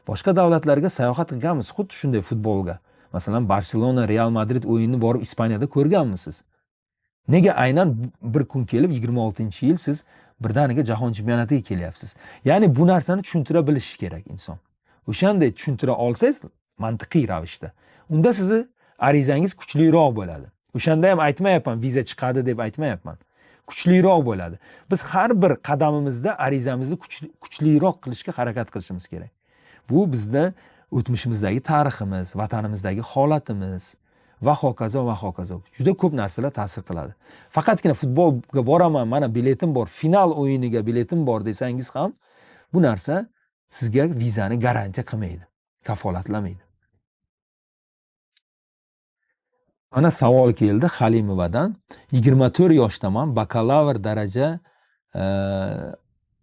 Boshqa davlatlarga sayohat qilganmisiz? Xuddi shunday futbolga. Masalan, Barselona, Real Madrid o'yinini borib Ispaniyada ko'rganmisiz? Nega aynan bir kun kelib 26-yil siz birdaniga jahon chempionatiga kelyapsiz? Ya'ni bu narsani tushuntira bilish kerak inson. O'shanday tushuntira olsangiz mantiqiy ravishda, unda sizni arizangiz kuchliroq bo'ladi. O'shanda ham aytmayapman viza chiqadi deb aytmayapman. Kuchliroq bo'ladi. Biz har bir qadamimizda arizamizni kuchliroq qilishga harakat qilishimiz kerak. Bu bizda o'tmishimizdagi tariximiz, vatanimizdagi holatimiz va hokazo va hokazo. Juda ko'p narsalar ta'sir qiladi. Faqatgina futbolga boraman, mana biletim bor, final o'yiniga biletim bor desangiz ham bu narsa sizga vizani garantiya qilmaydi, kafolatlamaydi. Mana savol keldi Halimovadan. 24 yoshdaman, bakalavr daraja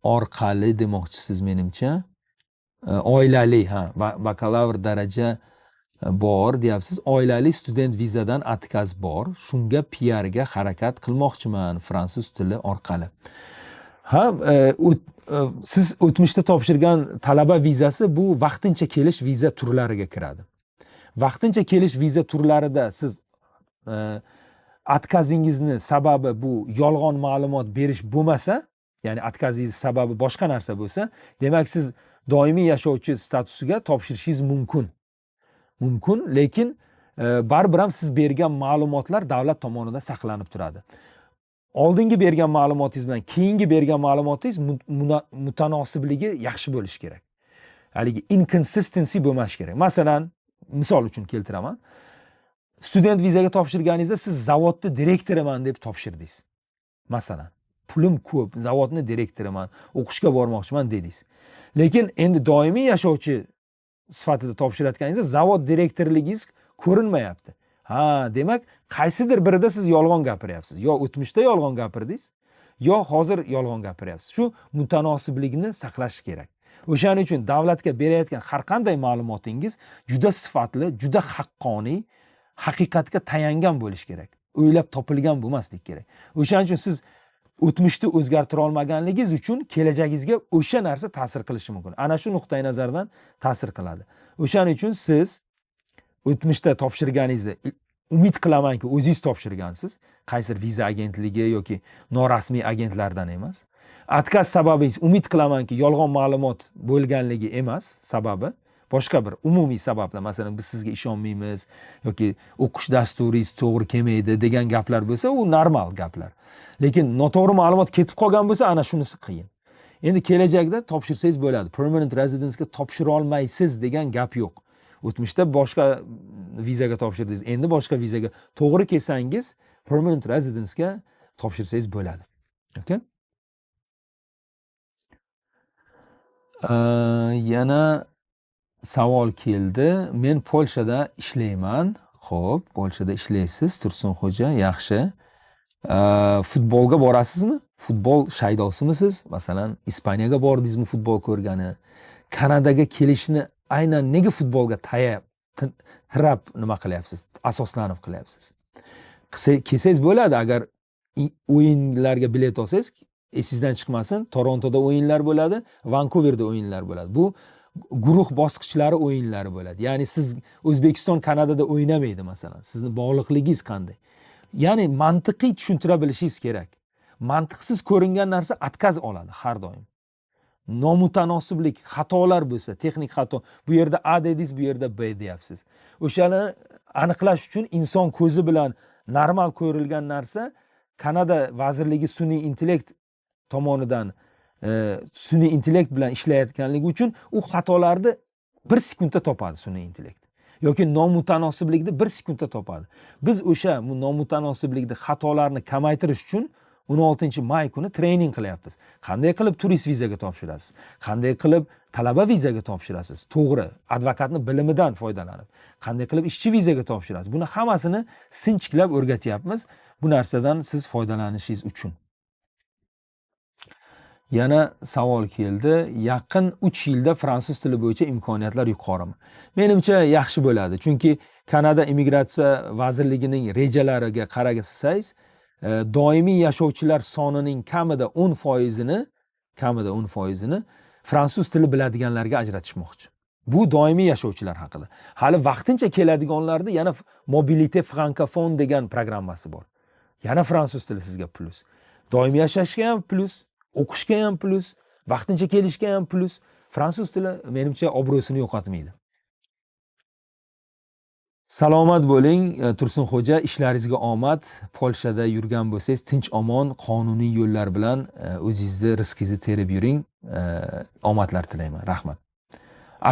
orqali demoqchisiz menimcha. Oilali, ha, bakalavr daraja bor deyapsiz. Oilali student vizadan atkaz bor. Shunga PR ga harakat qilmoqchiman fransuz tili orqali. Ha, siz o'tmishda topshirgan talaba vizasi bu vaqtincha kelish viza turlariga kiradi. Vaqtincha kelish viza turlarida siz atkazingizni sababi bu yolg'on ma'lumot berish bo'lmasa, ya'ni atkazingiz sababi boshqa narsa bo'lsa, demak siz doimiy yashovchi statusiga topshirishingiz mumkin. Mumkin, lekin baribir ham siz bergan ma'lumotlar davlat tomonidan saqlanib turadi. Oldingi bergan ma'lumotingiz bilan keyingi bergan ma'lumotingiz mutanosibligi yaxshi bo'lishi kerak. Haligi inconsistency bo'lmashi kerak. Masalan, misol uchun keltiraman. Student vizaga topshirganingizda siz zavodni direktoriman deb topshirdingiz. Masalan, pulim ko'p, zavodni direktoriman, o'qishga bormoqchiman dedingiz. Lekin endi doimiy yashovchi sifatida topshirayotganingizda zavod direktorligingiz ko'rinmayapti. Ha, demak, qaysidir birida siz yolg'on gapiryapsiz. Yo o'tmishda yolg'on gapirdingiz, yo hozir yolg'on gapiryapsiz. Shu mutanosiblikni saqlash kerak. O'shaning uchun davlatga berayotgan har qanday ma'lumotingiz juda sifatli, juda haqqoniy, haqiqatga tayangan bo'lishi kerak. O'ylab topilgan bo'lmaslik kerak. O'shaning uchun siz o'tmishni o'zgartira olmaganligingiz uchun kelajagingizga o'sha narsa ta'sir qilishi mumkin. Ana shu nuqtai nazardan ta'sir qiladi. O'shaning uchun siz o'tmishda topshirganingizda umid qilamanki, o'zingiz topshirgansiz, qaysidir viza agentligi yoki norasmiy agentlardan emas. Отказ sababingiz umid qilamanki, yolg'on ma'lumot bo'lganligi emas, sababi boshqa bir umumiy sabablar, masalan, biz sizga ishonmaymiz yoki o'qish dasturingiz to'g'ri kelmaydi degan gaplar bo'lsa, u normal gaplar. Lekin noto'g'ri ma'lumot ketib qolgan bo'lsa, ana shunisi qiyin. Endi kelajakda topshirsangiz bo'ladi. Permanent residence'ga topshira olmaysiz degan gap yo'q. O'tmishda boshqa vizaga topshirdingiz, endi boshqa vizaga to'g'ri kelsangiz, permanent residence'ga topshirsangiz bo'ladi. Okay? Yana savol keldi. Men Polshada ishlayman. Xo'p, Polshada ishlaysiz, Tursunxo'ja, yaxshi. Futbolga borasizmi? Futbol shaydosimisiz? Masalan, Ispaniyaga bordingizmi futbol ko'rgani? Kanadaga kelishni aynan nega futbolga tirab nima qilyapsiz? Asoslanib qilyapsiz. Kelsangiz bo'ladi, agar o'yinlarga bilet olsangiz, esingizdan chiqmasin, Torontoda o'yinlar bo'ladi, Vankuverda o'yinlar bo'ladi. Bu guruh bosqichlari o'yinlari bo'ladi. Ya'ni siz O'zbekiston Kanadada o'ynamaydi masalan. Sizni bog'liqligingiz qanday? Ya'ni mantiqiy tushuntira bilishingiz kerak. Mantiqsiz ko'ringan narsa отказ oladi har doim. Nomutanosiblik, xatolar bo'lsa, texnik xato, bu yerda A dedingiz, bu yerda B deyapsiz. O'shani aniqlash uchun inson ko'zi bilan normal ko'rilgan narsa Kanada vazirligi sun'iy intellekt tomonidan sun'iy intellekt bilan ishlayotganligi uchun u xatolarni bir sekundda topadi sun'iy intellekt. Yoki nomutanosiblikni bir sekundda topadi. Biz o'sha nomutanosiblikni, xatolarni kamaytirish uchun 16 may kuni trening qilyapmiz. Qanday qilib turist vizaga topshirasiz? Qanday qilib talaba vizaga topshirasiz? To'g'ri, advokatning bilimidan foydalanib. Qanday qilib ishchi vizaga topshirasiz? Buni hammasini sinchiklab o'rgatyapmiz. Bu narsadan siz foydalanishingiz uchun. Yana savol keldi. Yaqin 3 yilda fransuz tili bo'yicha imkoniyatlar yuqorimi? Menimcha yaxshi bo'ladi. Chunki Kanada immigratsiya vazirligining rejalariga qarasangiz, doimiy yashovchilar sonining kamida 10%ini, kamida 10%ini fransuz tili biladiganlarga ajratishmoqchi. Bu doimiy yashovchilar haqida. Hali vaqtincha keladiganlarda yana Mobilité francophone degan programmasi bor. Yana fransuz tili sizga plyus. Doimiy yashashga ham plyus, o'qishga ham plyus, vaqtincha kelishga ham plyus. Fransuz tili menimcha obro'sini yo'qotmaydi. Salomat bo'ling, Tursunxo'ja, ishlaringizga omad. Polshada yurgan bo'lsangiz, tinch omon, qonuniy yo'llar bilan o'zingizni rizqingizni terib yuring. Omadlar tilayman. Rahmat.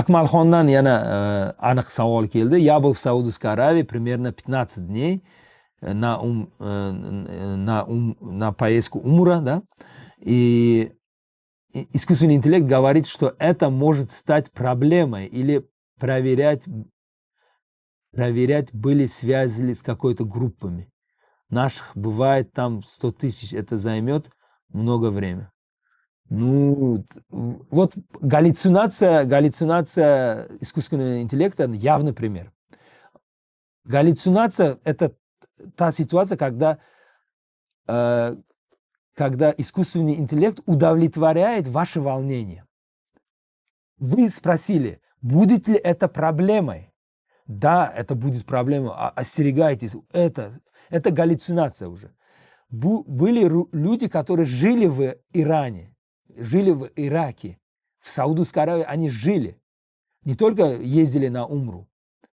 Akmalxondan yana aniq savol keldi. Я был в Саудовской Аравии примерно 15 дней на поездку Умра, да, и искусственный интеллект говорит, что это может стать проблемой или проверять, были связи с какой-то группами. Наших бывает там 100 тысяч, это займет много времени. Ну, вот галлюцинация искусственного интеллекта явный пример. Галлюцинация – это та ситуация, когда искусственный интеллект удовлетворяет ваше волнение. Вы спросили, будет ли это проблемой? Да, это будет проблема, остерегайтесь, это галлюцинация уже. Были люди, которые жили в Иране, жили в Ираке, в Саудовской Аравии они жили, не только ездили на Умру,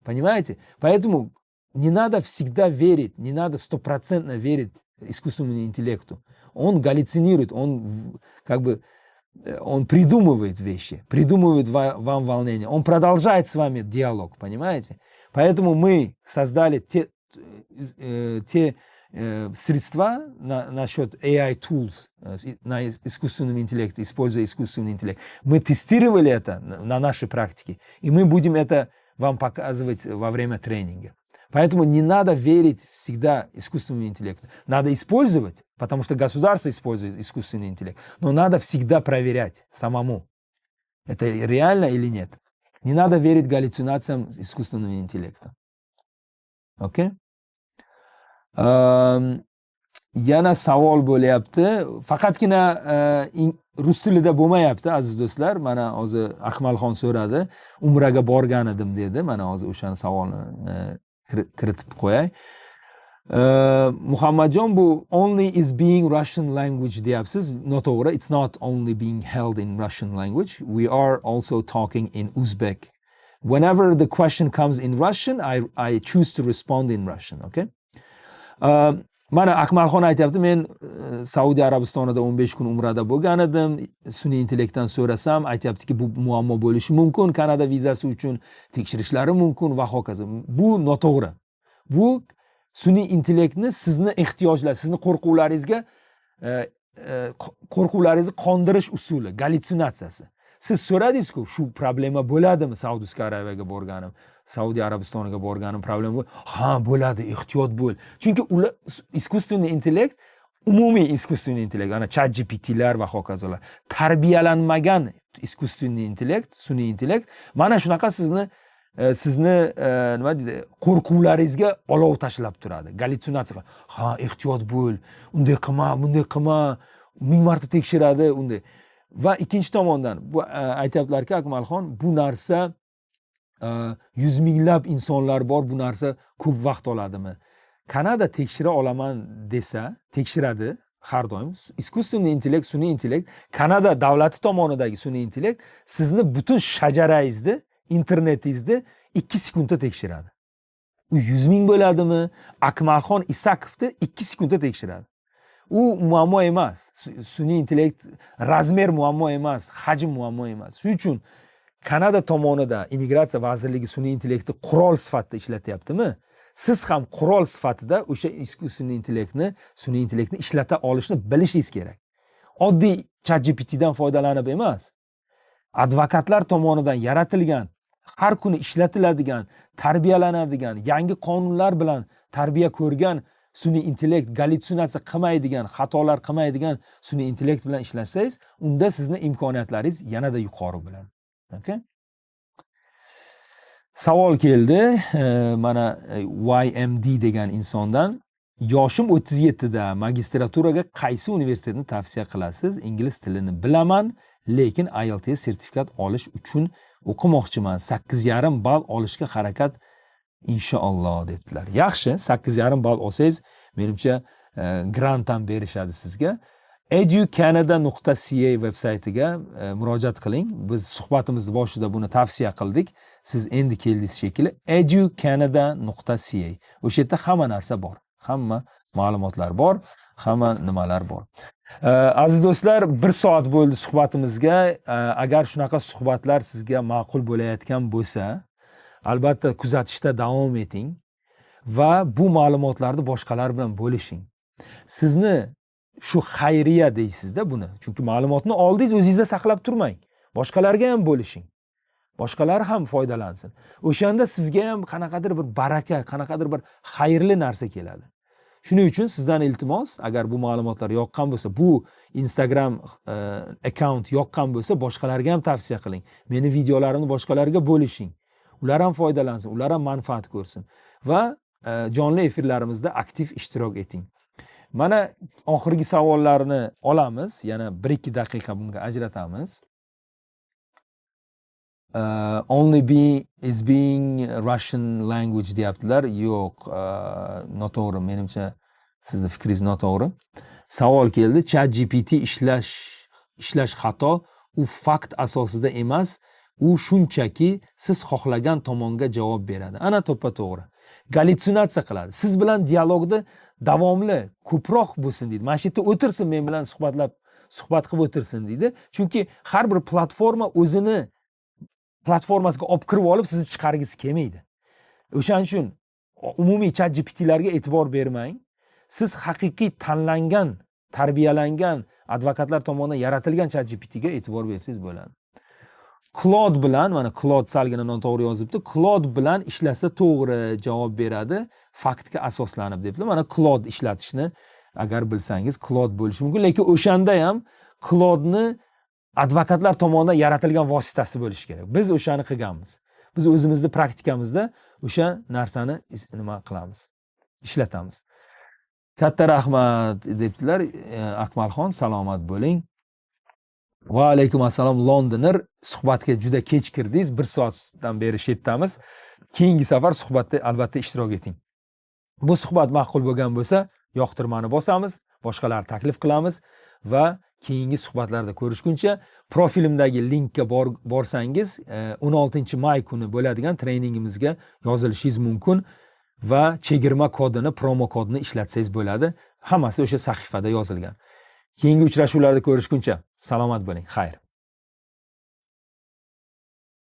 понимаете? Поэтому не надо всегда верить, не надо стопроцентно верить искусственному интеллекту. Он галлюцинирует, он как бы он придумывает вещи, придумывает вам волнение, он продолжает с вами диалог, понимаете? Поэтому мы создали те средства насчет AI tools, на искусственном интеллекте, используя искусственный интеллект. Мы тестировали это на нашей практике, и мы будем это вам показывать во время тренинга. Поэтому не надо верить всегда искусственному интеллекту. Надо использовать, потому что государство использует искусственный интеллект. Но надо всегда проверять самому, это реально или нет. Не надо верить галлюцинациям искусственного интеллекта. Окей? Yana savol bo'lyapti. Faqatgina rus tilida bo'lmayapti, aziz do'stlar. Mana hozir Akmalxon so'radi, umraga borgan edim dedi. Mana hozir o'shani savolni kiritib qo'yay. Muhammadjon, bu only is being Russian language deyapsiz, noto'g'ri. It's not only being held in Russian language, we are also talking in Uzbek. Whenever the question comes in Russian, I choose to respond in Russian, okay? Mana Akmalxon aytyapti: men Saudiya Arabistonida 15 kun umrada bo'lgan edim, sun'iy intellektdan so'rasam, aytyaptiki, bu muammo bo'lishi mumkin, Kanada vizasi uchun tekshirishlari mumkin va hokazo. Bu noto'g'ri. Bu sun'iy intellektni sizni ehtiyojlar, sizni qo'rquvlaringizga, qo'rquvlaringizni qondirish usuli, gallyutsinatsiyasi. Siz so'radingizku, shu problema bo'ladimi, Саудовский Arabiyaga borganim, Saudiya Arabistoniga borganim problema, ha, bo'ladi, ehtiyot bo'l. Chunki ular искусственный intellekt, umumiy искусственный intellekt, ana Chat GPTlar va hokazolar, tarbiyalanmagan искусственный intellekt, sun'iy intellekt mana shunaqa sizni nima deydi, qo'rquvlaringizga olov tashlab turadi, gallyutsinatsiya. Ha, ehtiyot bo'l, unday qilma, bunday qilma, ming marta tekshiradi unday. Va ikkinchi tomondan bu aytyaptilarki, Akmalxon, bu narsa yuz minglab insonlar bor, bu narsa ko'p vaqt oladimi? Kanada tekshira olaman desa, tekshiradi har doim. Искусственный intellekt, sun'iy intellekt, Kanada davlati tomonidagi sun'iy intellekt sizni butun shajarangizni, internetingizni 2 sekundda tekshiradi. U 100 000 bo'ladimi, Akmalxon Isakovni 2 sekundda tekshiradi. U muammo emas. Sun'iy intellekt размер muammo emas, hajm muammo emas. Shuning uchun Kanada tomonida immigratsiya vazirligi sun'iy intellektni qurol sifatida ishlatyaptimi, siz ham qurol sifatida o'sha искусственный intellektni, sun'iy intellektni ishlata olishni bilishingiz kerak. Oddiy Chat GPTdan foydalanib emas, advokatlar tomonidan yaratilgan, har kuni ishlatiladigan, tarbiyalanadigan, yangi qonunlar bilan tarbiya ko'rgan sun'iy intellekt, gallyutsinatsiya qilmaydigan, xatolar qilmaydigan sun'iy intellekt bilan ishlasangiz, unda sizni imkoniyatlaringiz yanada yuqori bo'ladi. Okay? Savol keldi mana YMD degan insondan: yoshim 37da, magistraturaga qaysi universitetni tavsiya qilasiz? Ingliz tilini bilaman, lekin IELTS sertifikat olish uchun o'qimoqchiman, 8,5 ball olishga harakat, inshaalloh, debdilar. Yaxshi, 8,5 ball olsangiz, menimcha, grant ham berishadi sizga. educanada.ca veb saytiga murojaat qiling. Biz suhbatimizni boshida buni tavsiya qildik, siz endi keldingiz shekilli. educanada.ca, o'sha yerda hamma narsa bor, hamma ma'lumotlar bor, hamma nimalar bor. Aziz do'stlar, bir soat bo'ldi suhbatimizga. Agar shunaqa suhbatlar sizga ma'qul bo'layotgan bo'lsa, albatta kuzatishda davom eting va bu ma'lumotlarni boshqalar bilan bo'lishing. Sizni shu xayriya deysizda buni, chunki ma'lumotni oldingiz, o'zingizda saqlab turmang, boshqalarga ham bo'lishing, boshqalar ham foydalansin. O'shanda sizga ham qanaqadir bir baraka, qanaqadir bir xayrli narsa keladi. Shuning uchun sizdan iltimos, agar bu ma'lumotlar yoqqan bo'lsa, bu Instagram akkaunt yoqqan bo'lsa, boshqalarga ham tavsiya qiling, meni videolarimni boshqalarga bo'lishing, ular ham foydalansin, ular ham manfaat ko'rsin va jonli efirlarimizda aktiv ishtirok eting. Mana oxirgi savollarni olamiz, yana 1-2 daqiqa bunga ajratamiz. Only be is being Russian language deyaptilar. Yo'q, noto'g'ri, menimcha, sizni fikringiz noto'g'ri. Savol keldi: Chat GPT ishlash xato, u fakt asosida emas, u shunchaki siz xohlagan tomonga javob beradi. Ana, to'ppa to'g'ri, gallyutsinatsiya qiladi. Siz bilan dialogni davomli ko'proq bo'lsin deydi, mana shu yerda o'tirsin, men bilan suhbatlab, suhbat qilib o'tirsin deydi. Chunki har bir platforma o'zini platformasiga olib kirib olib, sizni chiqargisi kelmaydi. O'shaning uchun umumiy Chat GPTlarga e'tibor bermang. Siz haqiqiy tanlangan, tarbiyalangan advokatlar tomonidan yaratilgan Chat GPTga e'tibor bersangiz bo'ladi. Claude bilan, mana Claude salgina noto'g'ri yozibdi. Claude bilan ishlasa to'g'ri javob beradi, faktga asoslanib debdi. Mana Claude ishlatishni agar bilsangiz, Claude bo'lishi mumkin, lekin o'shanda ham Claudeni advokatlar tomonidan yaratilgan vositasi bo'lishi kerak. Biz o'shani qilganmiz. Biz o'zimizni praktikamizda o'sha narsani nima qilamiz, ishlatamiz. Katta rahmat debdilar. Akmalxon, salomat bo'ling. Va alaykum assalom Londoner, suhbatga juda kech kirdingiz, 1 soatdan beri shu yerdamiz. Keyingi safar suhbatda albatta ishtirok eting. Bu suhbat ma'qul bo'lgan bo'lsa, yoqtirmani bosamiz, boshqalarni taklif qilamiz va keyingi suhbatlarda ko'rishguncha profilimdagi linkka borsangiz, 16 may kuni bo'ladigan treningimizga yozilishingiz mumkin va chegirma kodini, promo kodini ishlatsangiz bo'ladi. Hammasi o'sha sahifada yozilgan. Keyingi uchrashuvlarda ko'rishguncha salomat bo'ling. Xayr.